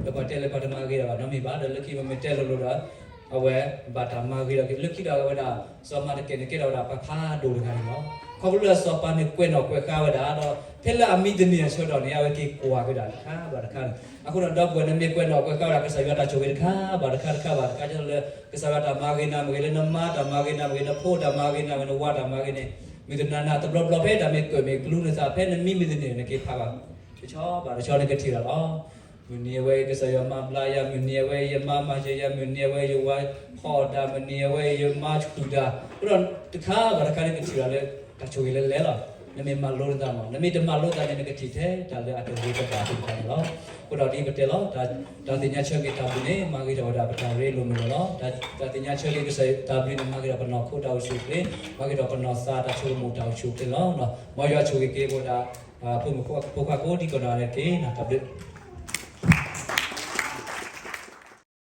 ဒီးပှၤတဲလၢပှၤတမၤဂ့ၤဘၣ်နီတမံၤဘၣ်, ဒီးလၢခံပမ့ၢ်တဲလိၤလိၤဒီး အဝဲဘၣ်တၢ်မၤဂ့ၤဒီး လၢခံဒီးအဝဲဒၣ် စီၤမၤတကဲၢ်န့ၣ် ကဲထီၣ်ဝဲဒၣ်ပှၤဖးဒိၣ်တဂၤန့ၣ်လီၤ. ခီဖျိလၢစီၤပၤန့ၣ်ကွဲးနီၣ်ကွဲးဃါဝဲဒၣ်ဒီး ဖဲလၢအမံတန့ၢ်အဆၢကတီၢ်န့ၣ် အဝဲက့ၤကွၢ်က့ၤဒၣ်တခါဘၣ်တခါန့ၣ်, အဃိဒီးဒီပုၢ်ဝဲၢ် နမ့ၢ်ကွဲးနီၣ်ကွဲးဃါဝဲဒၣ် ကစၢ်ယွၤတၢ်ဆိၣ်ဂ့ၤတခါဘၣ်တခါတခါဘၣ်တခါ ကလၢ ကစၢ်ယွၤတၢ်မၤဂ့ၤနၤမ့ၢ်ဂ့ၤ လၢနမါတၢ်မၤဂ့ၤနၤမ့ၢ်ဂ့ၤ နဖိတၢ်မၤဂ့ၤနၤမ့ၢ်ဂ့ၤ နဝၤတၢ်မၤဂ့ၤန့ၣ် မုၢ်တနၤနၤတဘျီဘျီဖဲတၢ်မ့ၢ်ကွဲးမ့ၢ်ကျူနသး ဖဲနမံမ့ၢ်တန့ၢ် နက့ၤဖးဘၣ် တဆီဘၣ်တဆီ နကထံၣ်လီၤလီၤ. မုၢ်နံၤအဝဲကစၢ်ယွၤမၤဘျါယၤ, မုၢ်နံၤအဝဲယမါမၤစၢၤယၤ, မုၢ်နံၤအဝဲယဝၤဖီၣ်တၢ်, မုၢ်နံၤအဝဲယမါဆူၣ်တၢ်, အဃိဒီးတခါဘၣ်တခါ နကထံၣ်လီၤလၢ တၢ်ဆိၣ်ဂ့ၤလၢလဲၤလီၤ. နမ့ၢ်မၤလိနသးမး နမ့ၢ်တမၤလိသးန့ၣ် နကထံၣ်ထဲတၢ်လၢအတဂ့ၤတဘၣ်သ့ၣ်တဖၣ်န့ၣ်လီၤ. အဃိဒီးဒ်ပတဲလီၤ တၢ်သ့ၣ်ညါဆၢက့ၤတၢ်ဘျုးန့ၣ် မၤဂ့ၤထီၣ်ဝဲဒၣ်ပတၢ်ရ့လိာ်မုာ်လိာ်လီၤ. တၢ်သ့ၣ်ညါဆၢက့ၤကစၢ်တၢ်ဘျုးန့ၣ် မၤဂ့ၤထီၣ်ပနီၢ်ခိတၢ်အိၣ်ဆူၣ်အိၣ်ချ့, မၤဂ့ၤထီၣ်ပနီၢ်သးတၢ်ဆိကမိၣ်တၢ်အိၣ်ဆူၣ်အိၣ်ချ့လီၤ. မ်ယွၤဆိၣ်ဂ့ၤက့ၤပဝဲဒၣ် ဖိမုၣ်ဖိခွါကိးဒံကိးနီၢ်ဂၤဒဲးတက့ၢ်. တၢ်ဘျုး